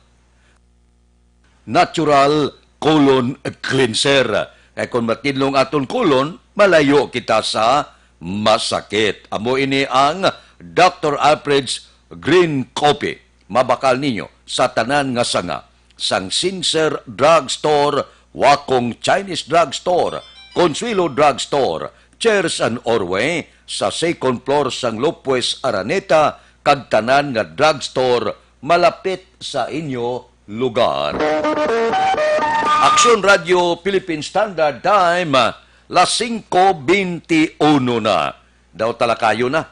natural colon cleanser. Kay kung matinlong aton colon, malayo kita sa masakit. Amo ini ang Doctor Alfred's Green Coffee. Mabakal ninyo sa tanan nga sanga, sang Sincere Drug Store, Wakong Chinese Drug Store, Consuelo Drug Store, Chairs and Orway, sa second floor sang Lopez Araneta, kag tanan nga drugstore malapit sa inyo lugar. Aksyon Radyo Philippine Standard Time, las singko bente uno na. Daw talakayo na,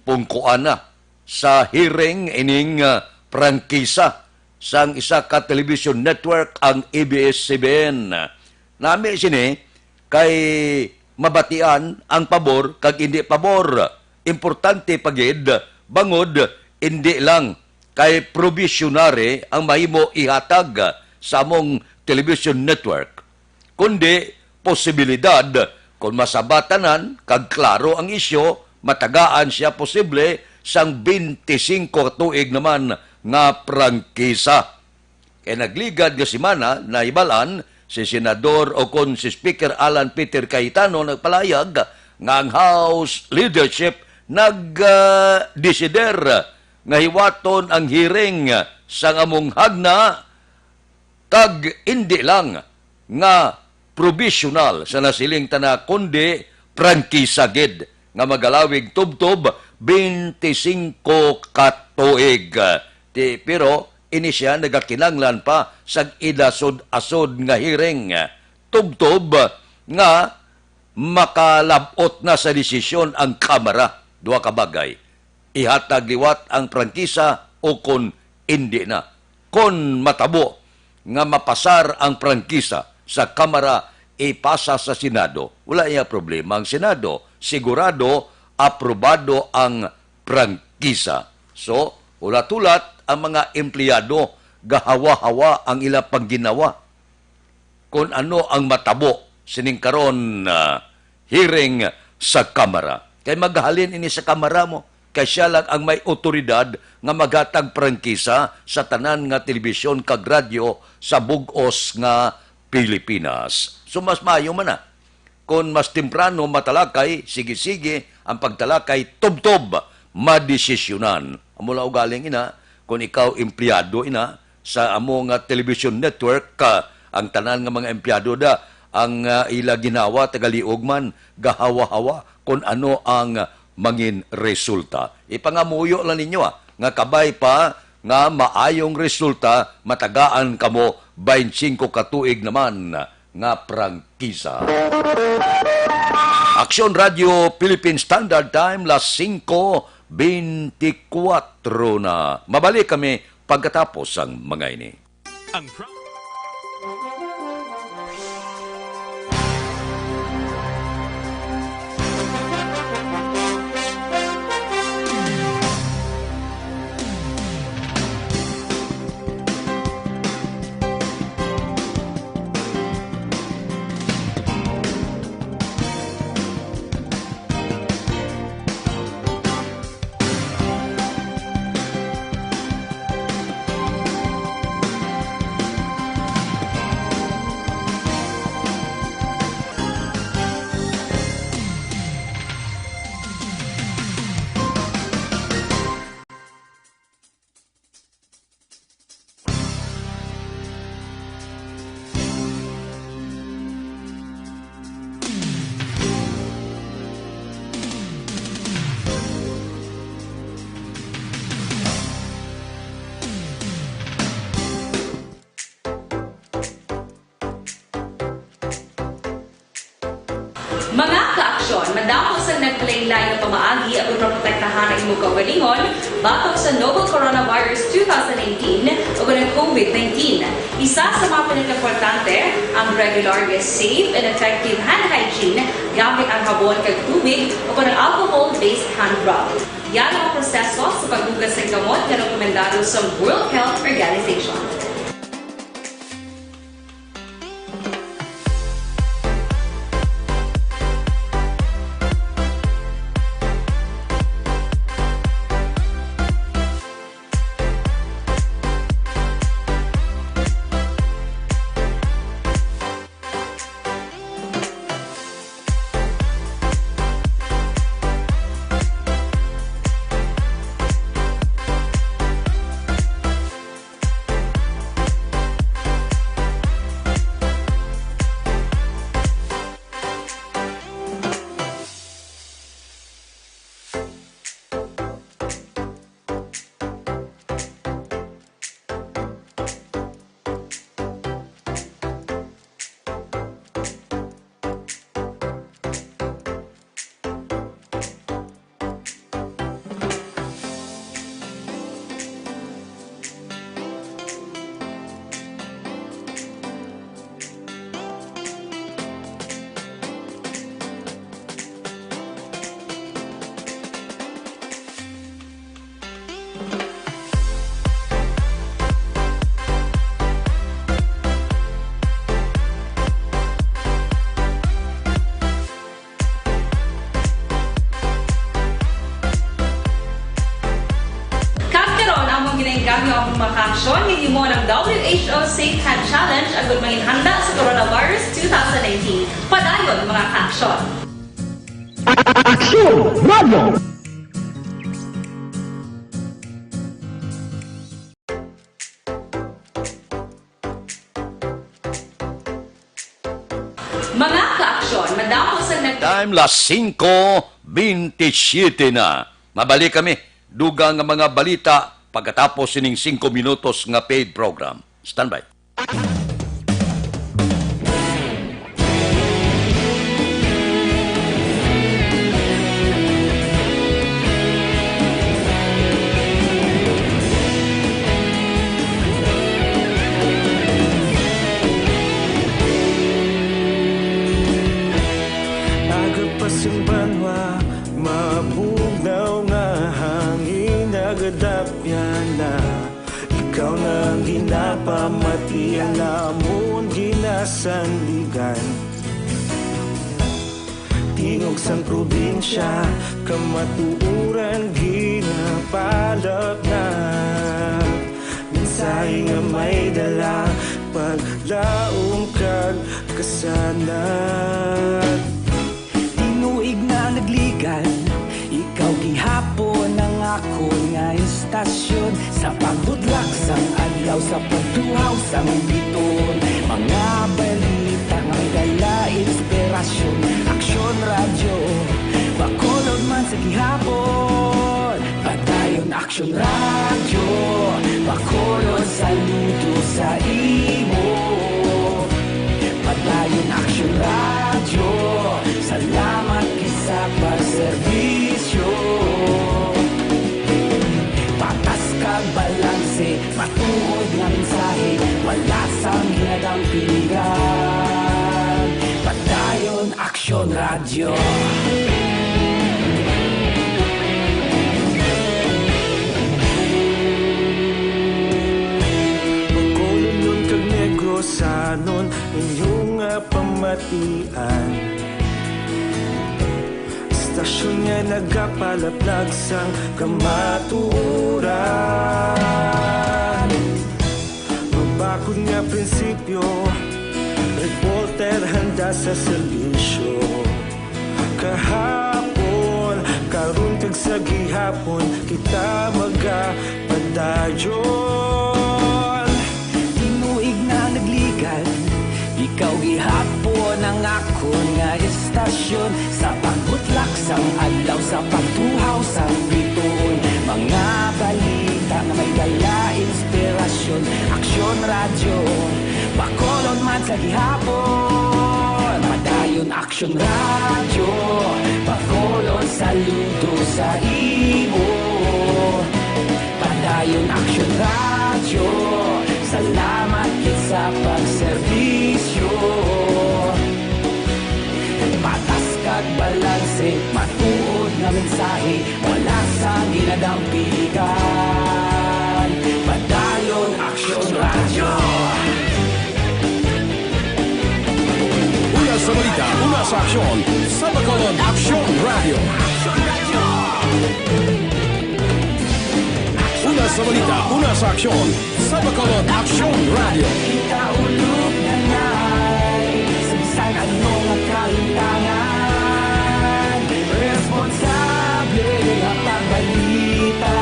pungkuan na sa hearing ining, ah, prangkisa sang isa ka television network, ang A B S C B N. Nami sini kay mabatian ang pabor kag indi pabor. Importante pa gid, bangod indi lang kay probationary ang mahimo ihatag sa among television network, kundi posibilidad, kon masabatanan kag klaro ang isyu, matagaan siya posible sang bente singko ka tuig naman nga prangkisa. Kay nagligad nga semana, nahibal-an si Senador o kon si Speaker Alan Peter Cayetano nagpalayag nga ang House leadership nag, ah, desider nga hiwaton ang hearing sang among hagna, kag indi lang nga provisional sa nasiling tana, kundi prangkisa gid nga magalawig tubtob bente singko ka tuig. Ti, pero ini siya nagakinahanglan pa sang ilasod-asod nga hearing, tubtob nga makalab-ot na sa desisyon ang Kamara. Duha ka bagay, ihatag liwat ang prangkisa o kon indi na. Kon matabo nga mapasar ang prangkisa sa Kamara, ipasa sa Senado, wala niya problema ang Senado. Sigurado, aprobado ang prangkisa. So, hulat-hulat ang mga empleyado, gahawa-hawa ang ila pangginhawa kon ano ang matabo sining karon, ah, hearing sa Kamara. Kay magahalin ini sa Kamara mo, kay siya lang ang may awtoridad nga maghatag prangkisa sa tanan nga telebisyon kag radyo sa bug-os nga Pilipinas. So, mas maayo man na. Kon mas temprano matalakay, sige-sige, ang pagtalakay tubtob madesisyonan. Amo lang ugaling ina, kon ikaw empleyado ina sa amo nga television network, ka, ang tanan nga mga empleyado da, ang, ah, ila ginhawa, tagaliog man, gahawa-hawa kon ano ang mangin resulta. Ipangamuyo lang ninyo, ah, nga kabay pa nga maayong resulta, matagaan kamo baynte singko ka tuig naman nga prangkisa. Aksyon Radio Philippine Standard Time, las singko beintikwatro na. Mabalik kami pagkatapos sang mga ini. Ang pro- Mga kaaksyon, madamo sang naglain-lain nga pamaagi agud maprotektahan ang imo kaugalingon batok sa novel coronavirus two thousand nineteen ug ang COVID nineteen. Isa sa mga pinakaimportante, ang regular nga safe and effective hand hygiene gamit ang habon kag tubig o kon ang alcohol-based hand rub. Yan ang proseso sa paghugas sang kamot nga rekomendado sa World Health Organization. Kag karon, among ginainggam ang mga kaaksyon nga himo ng W H O Safe Hand Challenge agud manginhanda sa coronavirus two thousand nineteen. Padayon, mga kaaksyon. Aksyon Radio! Mga kaaksyon, madamo sa nag- Time, las singko bintisiete na. Mabalik kami, dugang nga mga balita pagkatapos sining singko minutos nga paid program. Standby. Aga pa sing banwa, mabugnaw nga hangin nagadapyan na. Ikaw na ang ginapamati, ang amon ginasandigan. Tingog sang probinsya, kamatuoran ginapalapnag. Mensahe nga may dala, paglaom kag kasanag. Tinuig na nagligan, ikaw gihapon ang akon nga istasyon. Sa pagbudlak sang adlaw, sa pagtuhaw sang biton, mga balita nga may dala inspirasyon. Aksyon Radyo, Bacolod man sa gihapon. Padayon Aksyon Radyo, Bacolod, saludo sa imo. Padayon Pilihan, Padayon Aksyon Radyo. Bacolodnon kag Negrosanon, inyo nga pamatian. Istasyon nga nagapalaplag sang kamatuoran. Mabakod nga prinsipyo, reporter handa sa serbisyo. Kahapon, karon kag sa gihapon, kita magapadayon. Tinuig na nagligad, ikaw gihapon ang akon nga istasyon. Sa pagbutlak sang adlaw, sa pagtuhaw sang bituon, mga balita nga may dala inspirasyon. Aksyon Radyo, Bacolod man sa gihapon. Padayon Aksyon Radyo, Bacolod saludo sa imo. Padayon Aksyon Radyo, salamat gid sa pagserbisyo. Patas kag balanse, matuod nga mensahe, wala sang ginadampigan. Padayon Aksyon Radyo. Una sa balita, una sa aksyon, sa Bacolod Aksyon Radyo. Una sa balita, una sa aksyon, sa Bacolod Aksyon Radyo. Kita ulog na nay, sa bisan ano nga kalintangan, responsable nga pagbalita,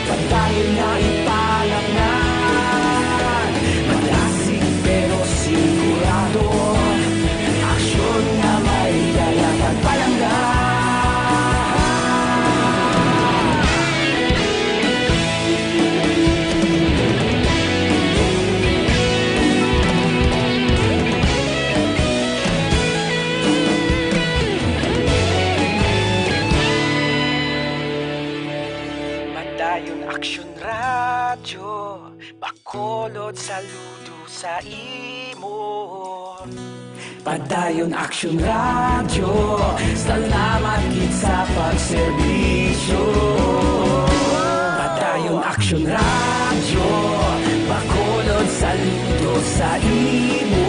padayon nga ipalangnan. Madasig pero sigurado, aksyon nga may dala kag palangga. Padayon Aksyon Radyo, Bacolod saludo sa imo. Padayon Aksyon Radyo, salamat gid sa pagserbisyo. Padayon Aksyon Radyo, Bacolod saludo sa imo.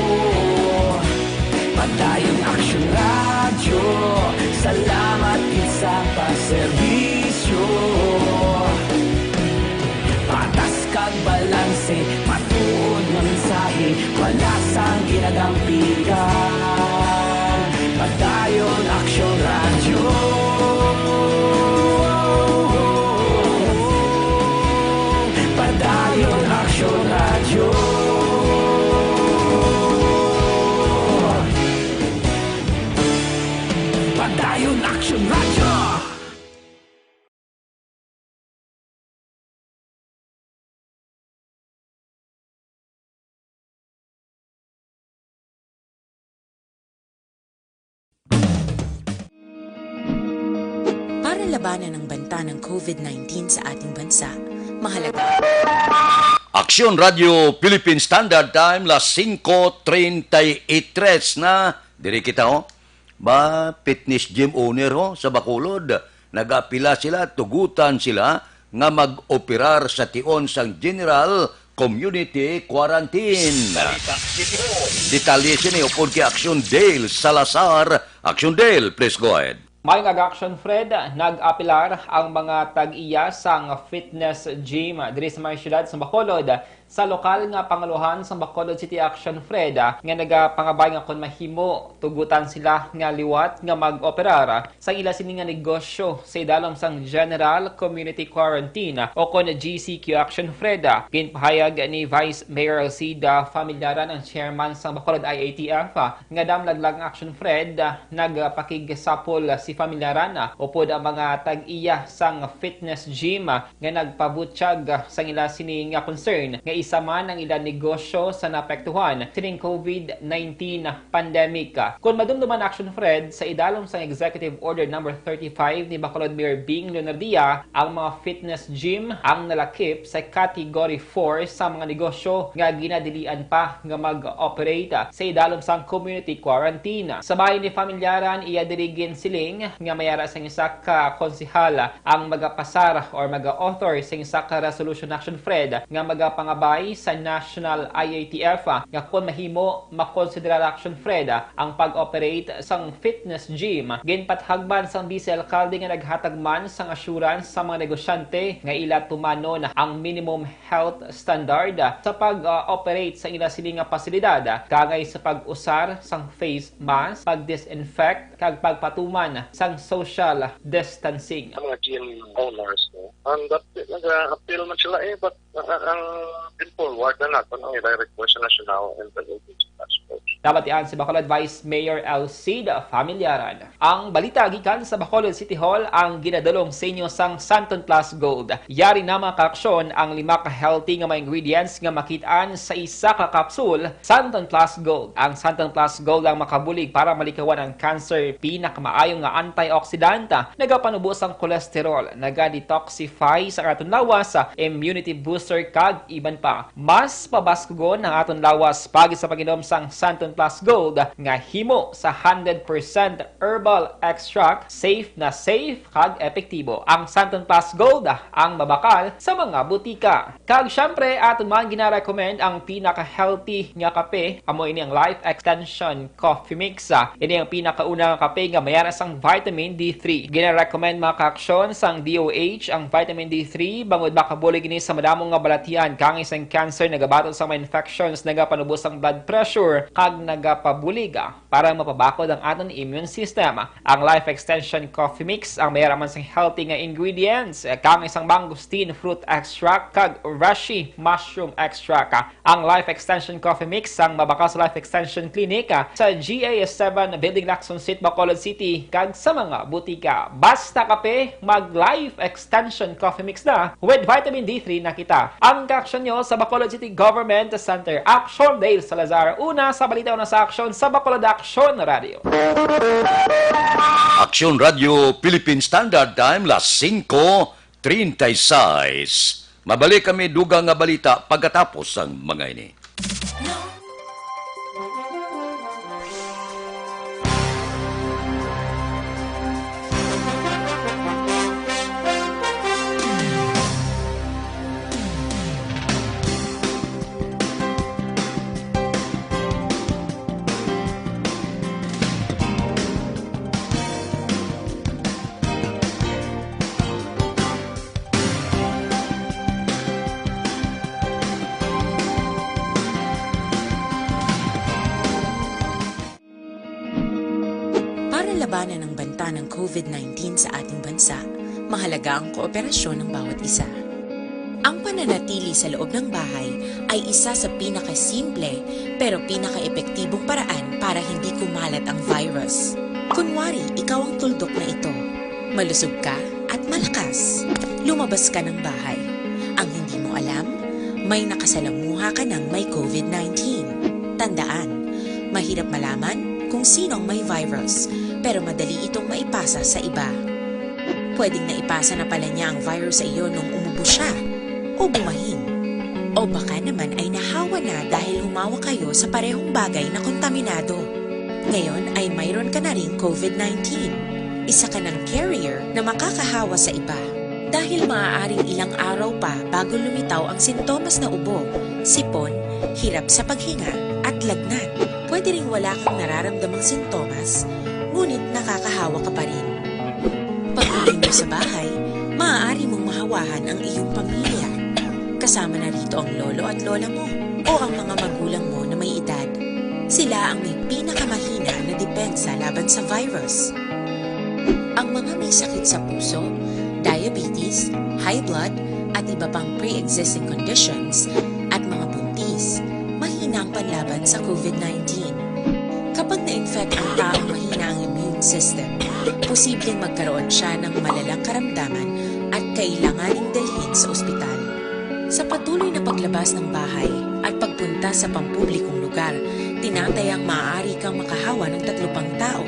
Padayon Aksyon Radyo, salamat gid sa pagserbisyo. Patas kag balanse, matuod nga mensahe, wala sang ginadampigan. Padayon Aksyon Radyo. Padayon Aksyon Radyo. Padayon Aksyon Radyo. Para labanan ang banta ng COVID nineteen sa ating bansa, mahalaga. Aksyon Radio Philippine Standard Time, las singko treinta y tres na. Diri kita, oh. Ba, fitness gym owner, oh, sa Bacolod. Nag-apila sila, tugutan sila nga mag-operar sa tion sang general community quarantine. Detalye sini upod kay Action Dale Salazar. Action Dale, please go ahead. May nga Action Fred, nag-apelar ang mga tag-iya sang fitness gym diri sa may siyudad sa Bacolod. Sa lokal nga pangulohan sang Bacolod City Action Fred, ah, nga nagapangabay nga kon mahimo, tugutan sila nga liwat nga mag-operar, ah, sang ila sini nga negosyo sa idalom sang General Community Quarantine, ah, o kon G C Q Action Fred, ah. Ginpahayag ni Vice Mayor Alcida Familiaran, ang chairman sang Bacolod I A T F, ah, nga damlag lang Action Fred, ah, nagpakigsapol, ah, si Familiaran, ah, upod ang mga tag-iya sang fitness gym, ah, nga nagpabutyag, ah, sang ila sini nga concern nga Isa man ang ilang negosyo sa naapektuhan sining COVID nineteen pandemic. Kon madumduman, Action Fred, sa idalom sang Executive Order Number thirty-five ni Bacolod Mayor Bing Leonardia, ang mga fitness gym ang nalakip sa Category four sa mga negosyo nga ginadilian pa nga mag-operate sa idalom sang community quarantine. Sa bahin ni Familyaran, iya diri ginsiling nga may ara sang isa ka konsehal ang magapasar or maga-author sing isa ka resolution, Action Fred, nga magapangabay sa National I A T F nga kon mahimo, makonsiderar, Action Fred, ang pag-operate sang fitness gym. Ginpatahag man sang Vice Alcalde nga naghatag man sang assurance sa mga negosyante nga ila tumanon ang minimum health standard sa pag-operate sa ila sini nga pasilidad, kaangay sa pag-usar sang face mask, pag-disinfect, kag pagpatuman sang social distancing. Ang mga gym owners, no? And that, nag-appeal man sila eh, but ang, ang din forward na nato ang ila request sa National Intelligence Task Force. Nabatian si Bacolod Vice Mayor Alcide Familyaran. Ang balita gikan sa Bacolod City Hall, ang ginadulong sa inyo sang Santon Plus Gold. Yari na, mga kaaksyon, ang lima ka healthy nga mga ingredients nga makit-an sa isa ka kapsul Santon Plus Gold. Ang Santon Plus Gold ang makabulig para malikawan ang cancer, pinakamaayo nga antioxidant, nagapanubo sang cholesterol, naga-detoxify sa aton lawas, immunity booster, kag iban pa. Mas pabaskugon ang aton lawas pagi sa pag-inom sang Santon Plus Gold nga himo sa hundred percent herbal extract, safe na safe kag epektibo. Ang Santon Plus Gold ang mabakal sa mga butika. Kag syempre, aton man gina-recommend ang pinaka-healthy nga kape, amo ini ang Life Extension Coffee Mix. Ah, ini ang pinakauna nga kape nga may ara sang vitamin D three. Gina-recommend, mga kaaksyon, sang D O H ang vitamin D three bangod makabulig ini sa madamo nga balatian, kaangay sang cancer, nagabaton sa mga infections, nagapanubo sang blood pressure, kag nagapabulig, ah, para mapabakod ang aton immune system. Ang Life Extension Coffee Mix ang may ara man sang healthy nga ingredients, eh, kaangay sang mangosteen fruit extract kag reishi mushroom extract. Ang Life Extension Coffee Mix ang mabakal sa Life Extension Clinic, ah, sa G A seven Building, Lacson Street, Bacolod City, kag sa mga butika. Basta kape, mag Life Extension Coffee Mix na, with vitamin D three na kita. Ang kaaksyon nyo sa Bacolod City Government Center. Action Dale Salazar, una sa balita, una sa aksyon sa Bacolod Aksyon Radio. Aksyon Radio Philippine Standard Time, las singko treinta y seis. Mabalik kami dugang nga balita pagkatapos sang mga ini. Para labanan ang banta ng COVID nineteen sa ating bansa, mahalaga ang kooperasyon ng bawat isa. Ang pananatili sa loob ng bahay ay isa sa pinakasimple pero pinakaepektibong paraan para hindi kumalat ang virus. Kunwari, ikaw ang tuldok na ito. Malusog ka at malakas. Lumabas ka ng bahay. Ang hindi mo alam, may nakasalamuha ka ng may COVID nineteen. Tandaan, mahirap malaman kung sino ang may virus, pero madali itong maipasa sa iba. Pwedeng naipasa na pala niya ang virus sa iyo nung umubo siya, o bumahin. O baka naman ay nahawa na dahil humawak kayo sa parehong bagay na kontaminado. Ngayon ay mayroon ka na ring COVID nineteen. Isa ka ng carrier na makakahawa sa iba. Dahil maaaring ilang araw pa bago lumitaw ang sintomas na ubo, sipon, hirap sa paghinga, at lagnat. Pwede ring wala kang nararamdamang sintomas, ngunit nakakahawa ka pa rin. Pag-uwi mo sa bahay, maaari mong mahawahan ang iyong pamilya. Kasama na rito ang lolo at lola mo o ang mga magulang mo na may edad. Sila ang may pinakamahina na depensa laban sa virus. Ang mga may sakit sa puso, diabetes, high blood, at iba pang pre-existing conditions, at mga buntis, mahina ang panlaban sa COVID nineteen. Kapag na-infect ang taong mahina ang immune system, posibleng magkaroon siya ng malalang karamdaman at kailanganing dalhin sa ospital. Sa patuloy na paglabas ng bahay at pagpunta sa pampublikong lugar, tinatayang maaari kang makahawa ng tatlo pang tao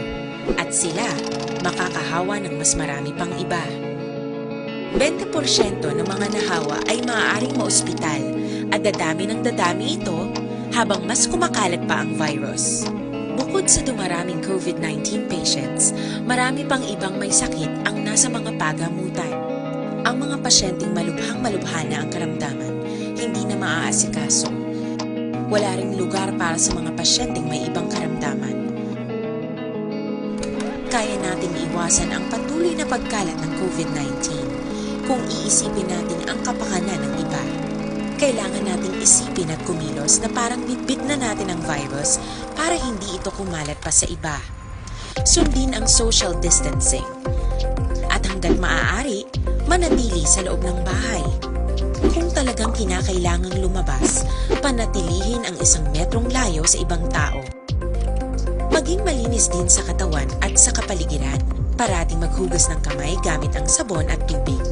at sila makakahawa ng mas marami pang iba. Bente porsyento ng mga nahawa ay maaaring maospital at dadami ng dadami ito habang mas kumakalat pa ang virus. Bukod sa dumaraming COVID nineteen patients, marami pang ibang may sakit ang nasa mga pagamutan. Ang mga pasyenteng malubhang-malubha na ang karamdaman, hindi na maaasikaso. Wala ring lugar para sa mga pasyenteng may ibang karamdaman. Kaya nating iwasan ang patuloy na pagkalat ng COVID nineteen kung iisipin natin ang kapakanan ng iba. Kailangan nating isipin at kumilos na parang bitbit na natin ang virus para hindi ito kumalat pa sa iba. Sundin ang social distancing. At hanggat maaari, manatili sa loob ng bahay. Kung talagang kinakailangang lumabas, panatilihin ang isang metrong layo sa ibang tao. Maging malinis din sa katawan at sa kapaligiran. Parating maghugas ng kamay gamit ang sabon at tubig.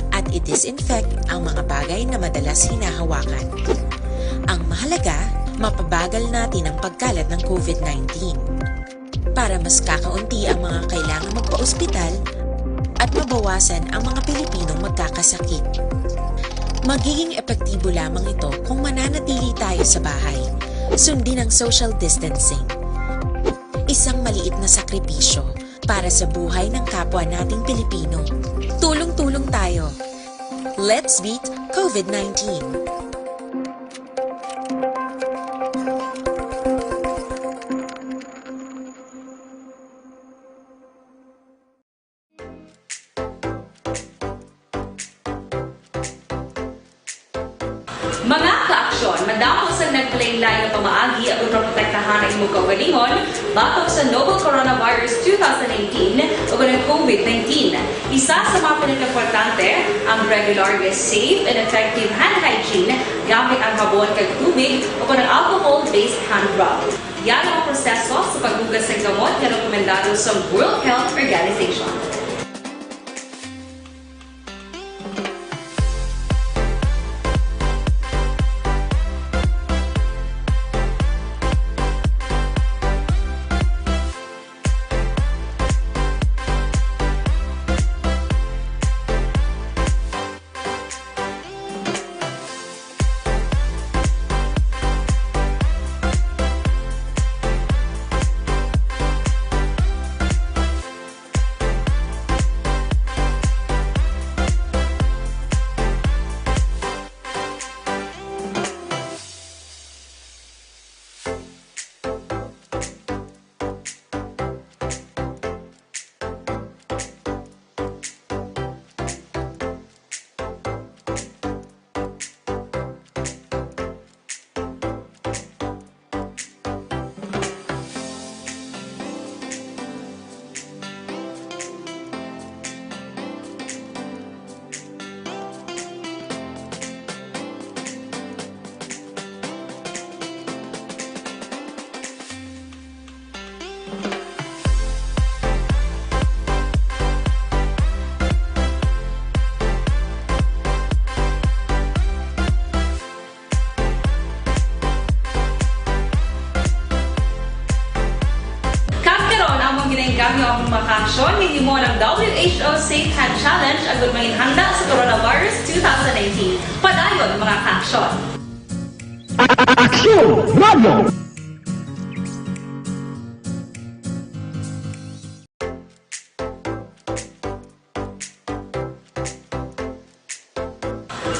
At i-disinfect ang mga bagay na madalas hinahawakan. Ang mahalaga, mapabagal natin ang pagkalat ng COVID nineteen para mas kakaunti ang mga kailangang magpaospital at mabawasan ang mga Pilipinong magkakasakit. Magiging epektibo lamang ito kung mananatili tayo sa bahay. Sundin ang social distancing. Isang maliit na sakripisyo para sa buhay ng kapwa nating Pilipino. Tulong-tulong tayo. Let's beat COVID nineteen. Mga kaaksyon, madamo sang nagkalain-lain nga pamaagi agud maprotektahan ang imong kaugalingon batok sa novel coronavirus two thousand nineteen ug ang COVID nineteen. Isa sa mga pinakaimportante, ang regular nga safe and effective hand hygiene gamit ang habon kag tubig o kon ang alcohol-based hand rub. Yara ang proseso sa paghugas sang kamot nga rekomendado sa World Health Organization. Kag karon, among ginainggam nga among mga kaaksyon, hinimo ang W H O Safe Hand Challenge agud mangin handa sa coronavirus two thousand nineteen. Padayon, mga kaaksyon! Aksyon! Radyo!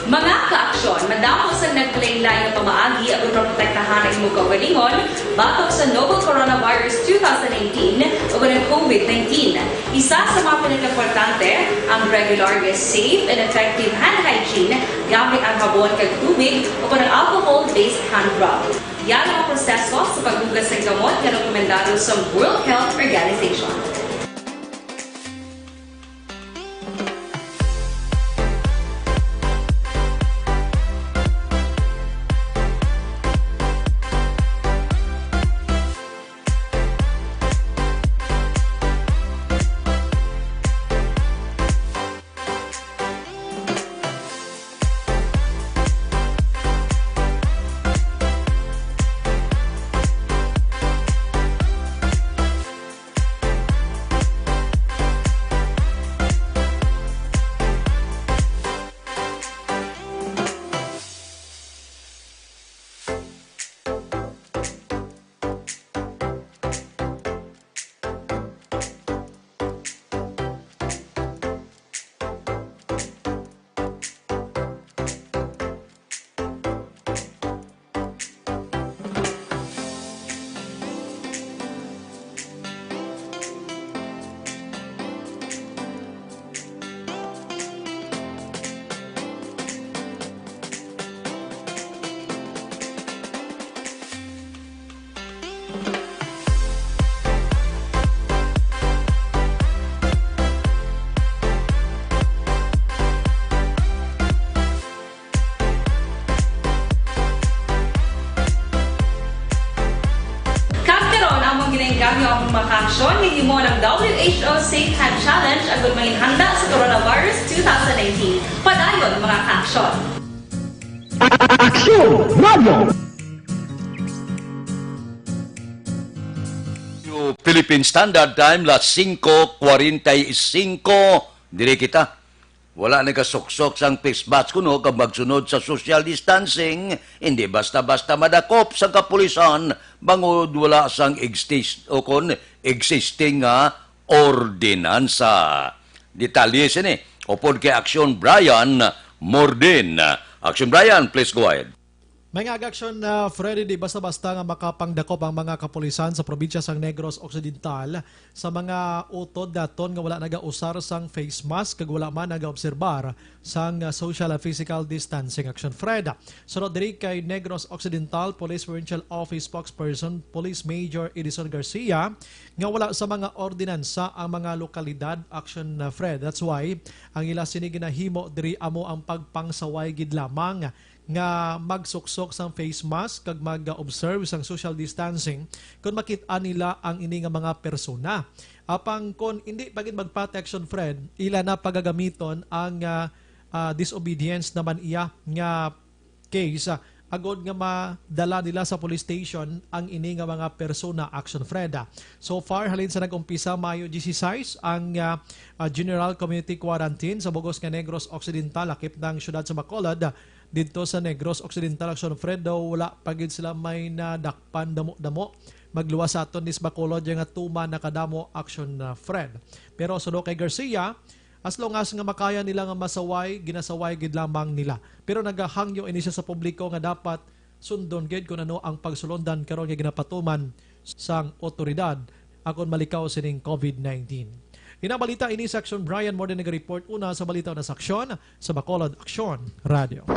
Mga kaaksyon, madamo sang nagkalain-lain nga pamaagi agud maprotektahan ang imong kaugalingon batok sa novel coronavirus two thousand nineteen ug ang COVID nineteen. Isa sa mga pinakaimportante, ang regular nga safe and effective hand hygiene gamit ang habon kag tubig o kon ang alcohol-based hand rub. Yara ang proseso sa paghugas sang kamot nga rekomendado sa World Health Organization. Gamyo ang mga kaaksyon nga himo ng W H O Safe Hand Challenge agud mangin handa sa coronavirus two thousand nineteen. Padayon, mga kaaksyon. Aksyon Radio! Philippine Standard Time, las singko kwarenta y singko. Diri kita. Wala nagasuksok sang face mask kuno kag magsunod sa social distancing, hindi basta-basta madakop sang kapulisan bangod wala sang exist-, o kon existing nga ordinansa. Detalye sini upod kay Aksyon Brian Mordin. Aksyon Brian, please go ahead. May nga aksyon na Freddy, di basta-basta nga makapangdakop ang mga kapulisan sa probinsya sang Negros Occidental sa mga utod daton nga wala nagausar sang face mask kag wala man nagaobserbar sang, ah, social and physical distancing. Action Fred. Sunod diri kay Negros Occidental Police Provincial Office Spokesperson Police Major Edison Garcia nga wala sa mga ordinansa ang mga lokalidad. Action, ah, Fred. That's why ang ila sini ginahimo diri amo ang pagpangsaway gid lamang nga magsuksok sang face mask kag mag-observe sang social distancing kon makit-an nila ang ini nga mga persona. Apang kon indi pa gid magpati, Action Fred, ila na pagagamiton ang, ah, ah, disobedience naman iya nga case, ah, agod nga madala nila sa police station ang ini nga mga persona. Action Fred. So far, halin sa nag-umpisa Mayo disisais ang, ah, ah, General Community Quarantine sa bugos nga Negros Occidental, lakip ng siyudad sa Bacolod, didto sa Negros Occidental. Action Fred, daw wala pa gid sila may nadakpan damo-damo. Magluwas sa aton ni sa Bacolod nga tuman nakadamo. Action, ah, Fred. Pero suno kay Garcia, as long as nga makaya nila nga masaway, ginasaway gid lamang nila. Pero nagahangyo ini siya sa publiko nga dapat sundon gid kung ano ang pagsulondan karon nga ginapatuman sang otoridad akon malikaw sining COVID nineteen. Inabalita ini sa Aksyon Brian Morden, naga-report una sa balita na sa Aksyon sa Bacolod Aksyon Radio.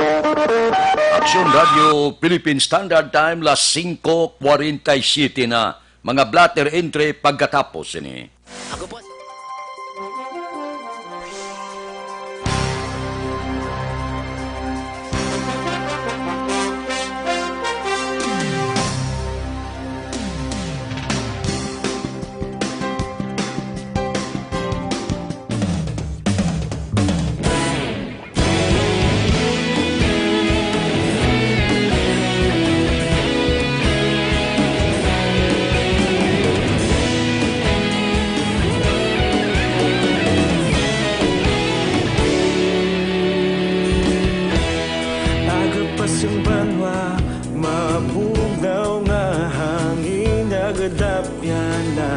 Aksyon Radio Philippine Standard Time, las singko kwarenta y siyete na. Mga blotter entry pagkatapos sini. Ako po. Agapas ang banwa, mabugnaw nga hangin nagadapyan na.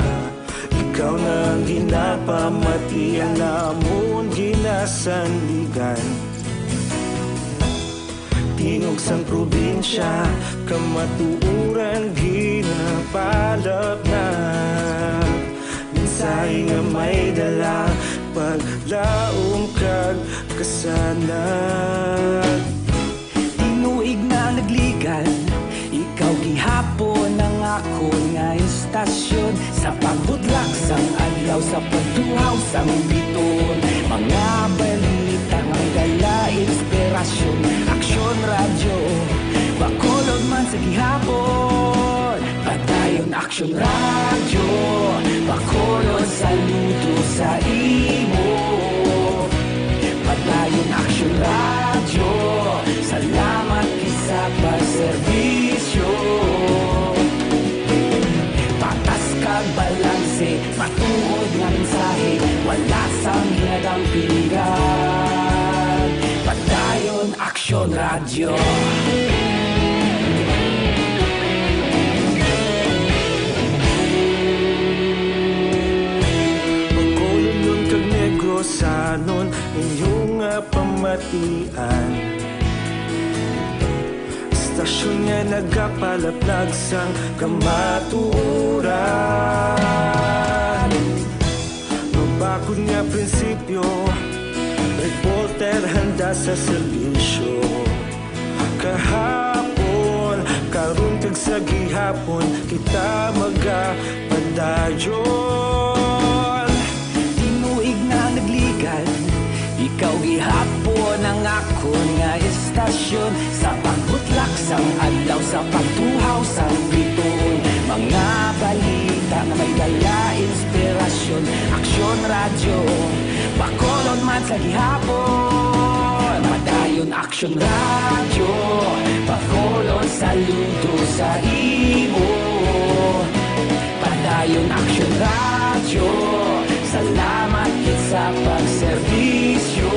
Ikaw na ang ginapamati, ang amon ginasandigan. Tingog sang probinsya, kamatuoran ginapalapnag. Mensahe nga may dala, paglaom kag kasanag. Tinuig na nagligad, ikaw gihapon ang akon nga istasyon. Sa pagbutlak sang adlaw, sa pagtuhaw sang biton, mga balita nga dala inspirasyon. Aksyon Radyo, Bacolod man sa gihapon. Padayon Aksyon Radyo, Bacolod, saludo sa imo. Padayon Aksyon Radyo, salamat gid sa pagserbisyo. Patas kag balanse, matuod nga mensahe, wala sang ginadampingan. Padayon Aksyon Radyo. Bacolodnon kag Negrosanon, inyo nga pamatian. Istasyon nga nagapalaplag sang kamatuoran. Mabakod nga prinsipyo, reporter handa sa serbisyo. Kahapon, karon kag sa gihapon, kita magapadayon. Tinuig na nagligad, ikaw gihapon ang akon nga istasyon. Sa pagbutlak sang adlaw, sa pagtuhaw sang bituon, mga balita Aksyon Radyo, Bacolod man sa gihapon. Padayon Aksyon Radyo, Bacolod saludo sa imo. Padayon Aksyon Radyo, salamat gid sa pagserbisyo.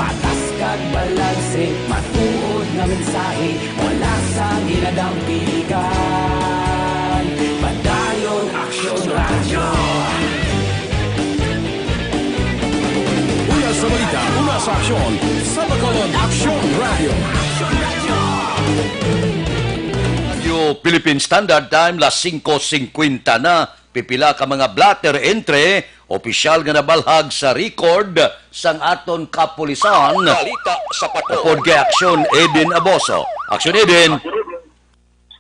Patas kag balanse, matuod nga mensahe, wala sang ginadampigan. Padayon Aksyon Radyo. Una sa balita, una sa aksyon, sa Bacolod Aksyon Radyo. Radio Philippine Standard Time, las singko singkwenta na. Pipila ka mga blotter entry, opisyal nga nabalhag sa record sang aton kapulisan. Balita sa Patrol. Upod kay Aksyon Eden Aboso. Aksyon Eden.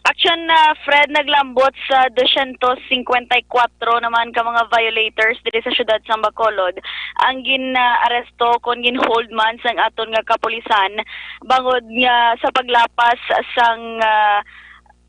Aksyon na Fred, naglambot sa dosyentos singkwenta y kuwatro naman ka mga violators diri sa siyudad sang Bacolod ang gin-aresto kon gin-hold man sang aton nga kapulisan bangod nga sa paglapas sang ah,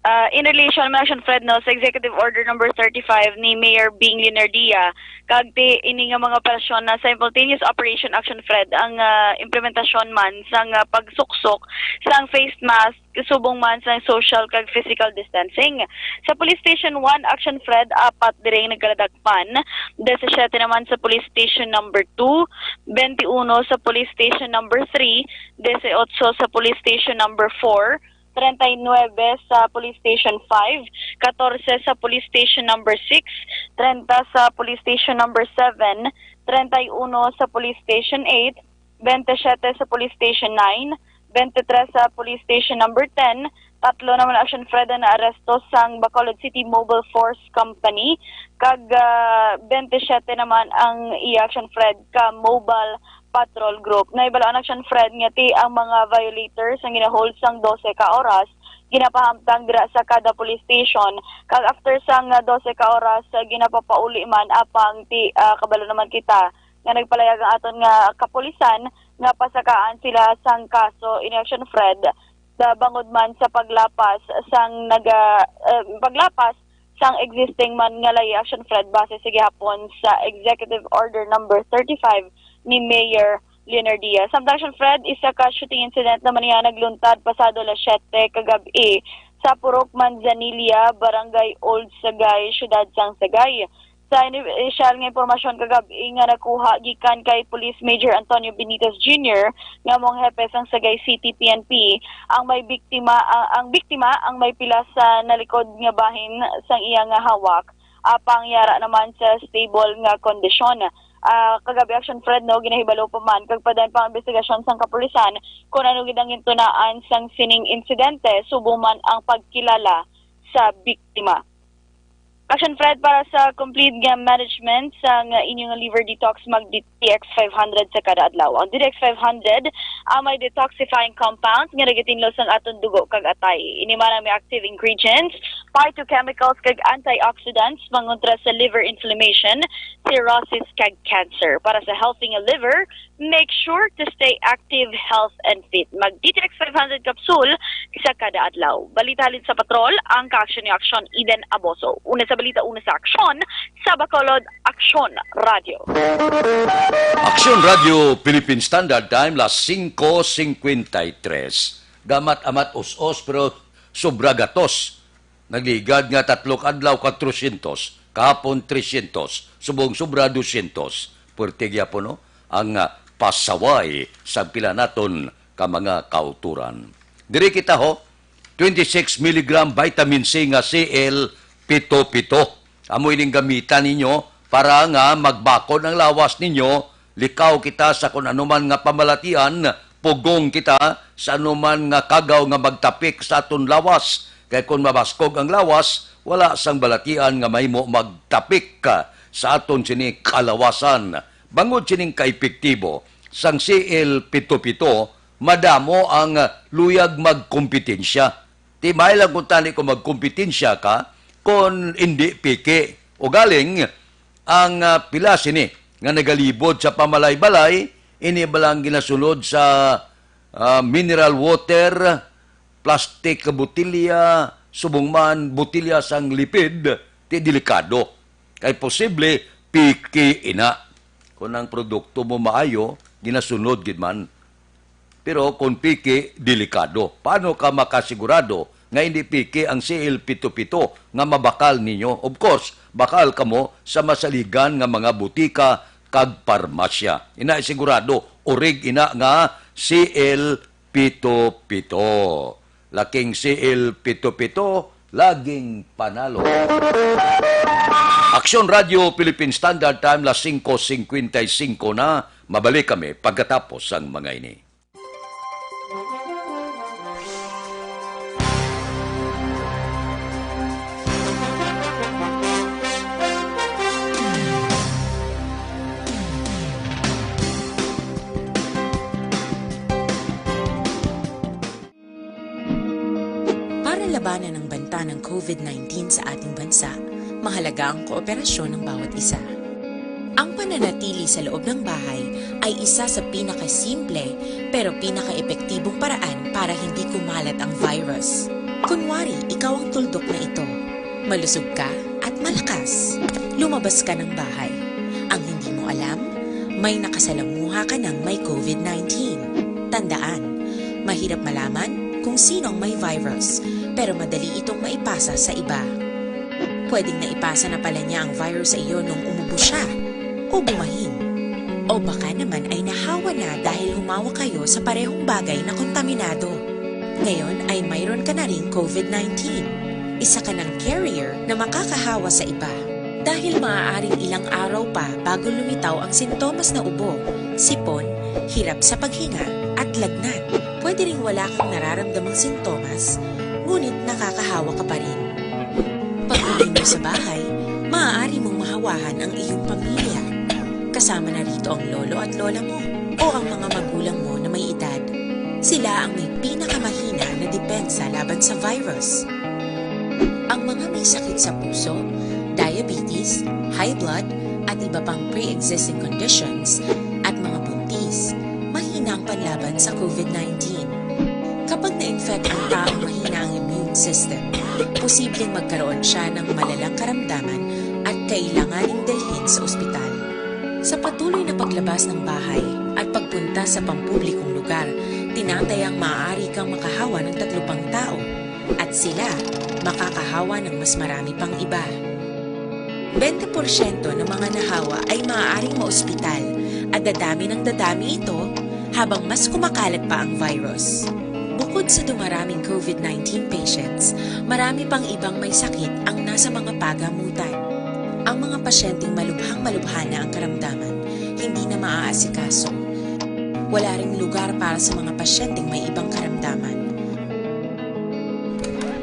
ah, in relation man, Aksyon Fred, no, sa Executive Order number thirty-five ni Mayor Bing Leonardia, kag ti ini nga mga operasyon na simultaneous operation, Aksyon Fred, ang ah, implementasyon man sang ah, pagsuksok sang face mask subong man sang social kag physical distancing. Sa Police Station one, Aksyon Fred, apat diri ang nagkaladakpan, disisiete naman sa Police Station number two, twenty-one sa Police Station number three, dieciocho sa Police Station number four, treinta y nueve sa Police Station five, catorce sa Police Station number six, treinta sa Police Station number seven, treinta y uno sa Police Station eight, veintisiete sa Police Station nine, veintitrés sa Police Station number ten, tatlo naman, Aksyon Fred, ang naaresto sang Bacolod City Mobile Force Company, kag ah, veintisiete naman ang iya, Aksyon Fred, ka Mobile Patrol Group. Nahibaluan, Aksyon Fred, nga ti ang mga violators ang ginahold sang dose ka oras, ginapahamtang dira sa kada police station. Kag after sang ah, dose ka oras, ah, ginapapauli man, apang ti ah, kabalo naman kita nga nagpalayag ang aton nga kapulisan nga pasakaan sila sang kaso ini, Aksyon Fred, sa bangod man sa paglapas sang naga ah, paglapas sang existing man nga layi, Aksyon Fred, base sa gihapon sa Executive Order number thirty-five ni Mayor Leonardia. Samtang, Aksyon Fred, isa ka shooting incident naman niya nagluntad pasado las siyete kagab-i sa Purok Manzanilla, Barangay Old Sagay, Siyudad sang Sagay. Sa inisyal nga impormasyon kagab-i nga nakuha gikan kay Police Major Antonio Benitez Junior, nga amo ang hepe sang Sagay City P N P, ang may biktima, ang, ang biktima ang may pila sa nalikod nga bahin sang iya nga hawak, apang yara naman sa stable nga kondisyon. Ah, kagabi, Aksyon Fred, no, ginahibalo pa man kag padayon pa ang investigasyon sang kapulisan kung ano gid ang gintunaan sang sining insidente, subong man ang pagkilala sa biktima. Aksyon Fred, para sa complete nga management sang inyong liver detox, mag D T X five hundred sa kada adlaw. Ang D T X five hundred ang may detoxifying compound nga nagatinlo sang aton dugo kag atay. Ini man ang may active ingredients, phytochemicals kag antioxidants, mangontra sa liver inflammation, cirrhosis kag cancer. Para sa healthy nga liver, make sure to stay active, health, and fit. Mag D T X five hundred capsule sa kada adlaw. Balita halin sa Patrol, ang kaaksyon ni Aksyon Eden Aboso. Una sa balita, una sa aksyon, sa Bacolod, Aksyon Radio. Aksyon Radio Philippine Standard Time, las singko singkwenta y tres. Gamat-amat us-os pero sobra gatos. Nagligad nga tatlo ka adlaw kag trescientos, kahapon trescientos, subong sobra doscientos. Puwerte gyapon, no? Ang ah, pasaway sa pila naton ka mga kauturan. Diri kita, ho, twenty-six milligram vitamin C nga C L pito pito. Amo ining gamitan ninyo para nga magbakod ang lawas ninyo. Likaw kita sa kun ano man nga pamalatian, pugong kita sa ano man nga kagaw nga magtapik sa aton lawas. Kay kun mabaskog ang lawas, wala sang balatian nga mahimo magtapik sa aton sini kalawasan. Bangod sining kaepektibo sang C L pito pito, madamo ang luyag magkompetensya. Ti may lang kung tani kung magkompetensya ka, kung indi piki. Ugaling, ang ah, pila sini nga nagalibod sa pamalay-balay, ini ba lang ginasunod sa ah, mineral water, plastic botilya, subong man botilya sang lipid, Ti delikado. Kay posible, piki ina. Kung ang produkto mo maayo, ginasunod gid man. Pero kung piki, delikado. Paano ka makasigurado nga hindi piki ang C L pito pito nga mabakal ninyo? Of course, bakal kamo sa masaligan nga mga butika kag parmasya. Ina sigurado, urig ina nga C L pito pito. Laking C L pito pito, laging panalo. Aksyon Radio Philippine Standard Time, las singko singkwenta y singko na. Mabalik kami pagkatapos sang mga ini. Para labanan ang banta ng COVID nineteen sa ating bansa, mahalaga ang kooperasyon ng bawat isa. Ang pananatili sa loob ng bahay ay isa sa pinakasimple pero pinakaepektibong paraan para hindi kumalat ang virus. Kunwari, ikaw ang tuldok na ito. Malusog ka at malakas. Lumabas ka ng bahay. Ang hindi mo alam, may nakasalamuha ka ng may COVID nineteen. Tandaan, mahirap malaman kung sino ang may virus, pero madali itong maipasa sa iba. Pwedeng naipasa na pala niya ang virus sa iyo nung umubo siya o bumahin. O baka naman ay nahawa na dahil humawak kayo sa parehong bagay na kontaminado. Ngayon ay mayroon ka na ring COVID nineteen. Isa ka ng carrier na makakahawa sa iba. Dahil maaaring ilang araw pa bago lumitaw ang sintomas na ubo, sipon, hirap sa paghinga, at lagnat. Pwede ring wala kang nararamdamang sintomas, ngunit nakakahawa ka pa rin. Pag-uwi mo sa bahay, maaari mong mahawahan ang iyong pamilya. Kasama na rito ang lolo at lola mo o ang mga magulang mo na may edad. Sila ang may pinakamahina na depensa laban sa virus. Ang mga may sakit sa puso, diabetes, high blood, at iba pang pre-existing conditions, at mga buntis, mahina ang panlaban sa COVID nineteen. Kapag na-infect ang taong mahina ang immune system, posibleng magkaroon siya ng malalang karamdaman at kailanganing dalhin sa ospital. Sa patuloy na paglabas ng bahay at pagpunta sa pampublikong lugar, tinatayang maaari kang makahawa ng tatlo pang tao at sila makakahawa ng mas marami pang iba. Bente porsyento ng mga nahawa ay maaaring maospital at dadami ng dadami ito habang mas kumakalat pa ang virus. Bukod sa dumaraming COVID nineteen patients, marami pang ibang may sakit ang nasa mga pagamutan. Ang mga pasyenteng malubhang-malubha na ang karamdaman, hindi na maaasikaso. Wala ring lugar para sa mga pasyenteng may ibang karamdaman.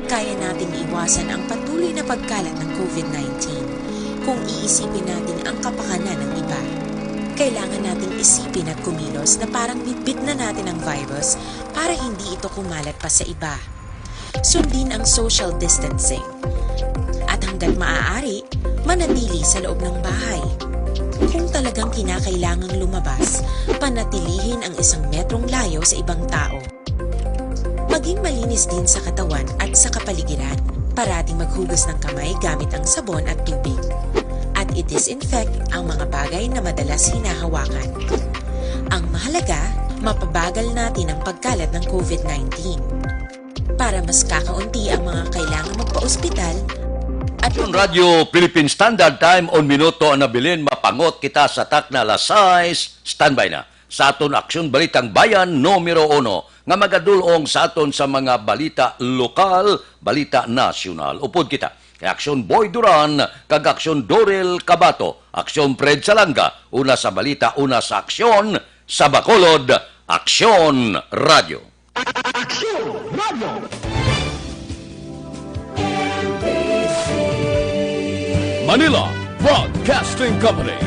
Kaya nating iwasan ang patuloy na pagkalat ng COVID nineteen kung iisipin natin ang kapakanan ng iba. Kailangan nating isipin at kumilos na parang bitbit na natin ang virus para hindi ito kumalat pa sa iba. Sundin ang social distancing. At hanggat maaari, manatili sa loob ng bahay. Kung talagang kinakailangang lumabas, panatilihin ang isang metrong layo sa ibang tao. Maging malinis din sa katawan at sa kapaligiran. Parating maghugas ng kamay gamit ang sabon at tubig. At i-disinfect ang mga bagay na madalas hinahawakan. Ang mahalaga, mapabagal natin ang pagkalat ng COVID nineteen. Para mas kakaunti ang mga kailangan magpa-ospital, at Aksyon Radio Philippine Standard Time, un minuto ang nabilin, mapangot kita sa takna alas sais, standby na sa aton Aksyon Balitang Bayan numero uno, nga magadul-ong sa aton sa mga balita lokal, balita nasyonal. Upod kita kay Aksyon Boy Duran kag Aksyon Dorel Cabato, Aksyon Fred Salanga, una sa balita, una sa aksyon, sa Bacolod, Aksyon Radio. Aksyon Radio. Manila Broadcasting Company.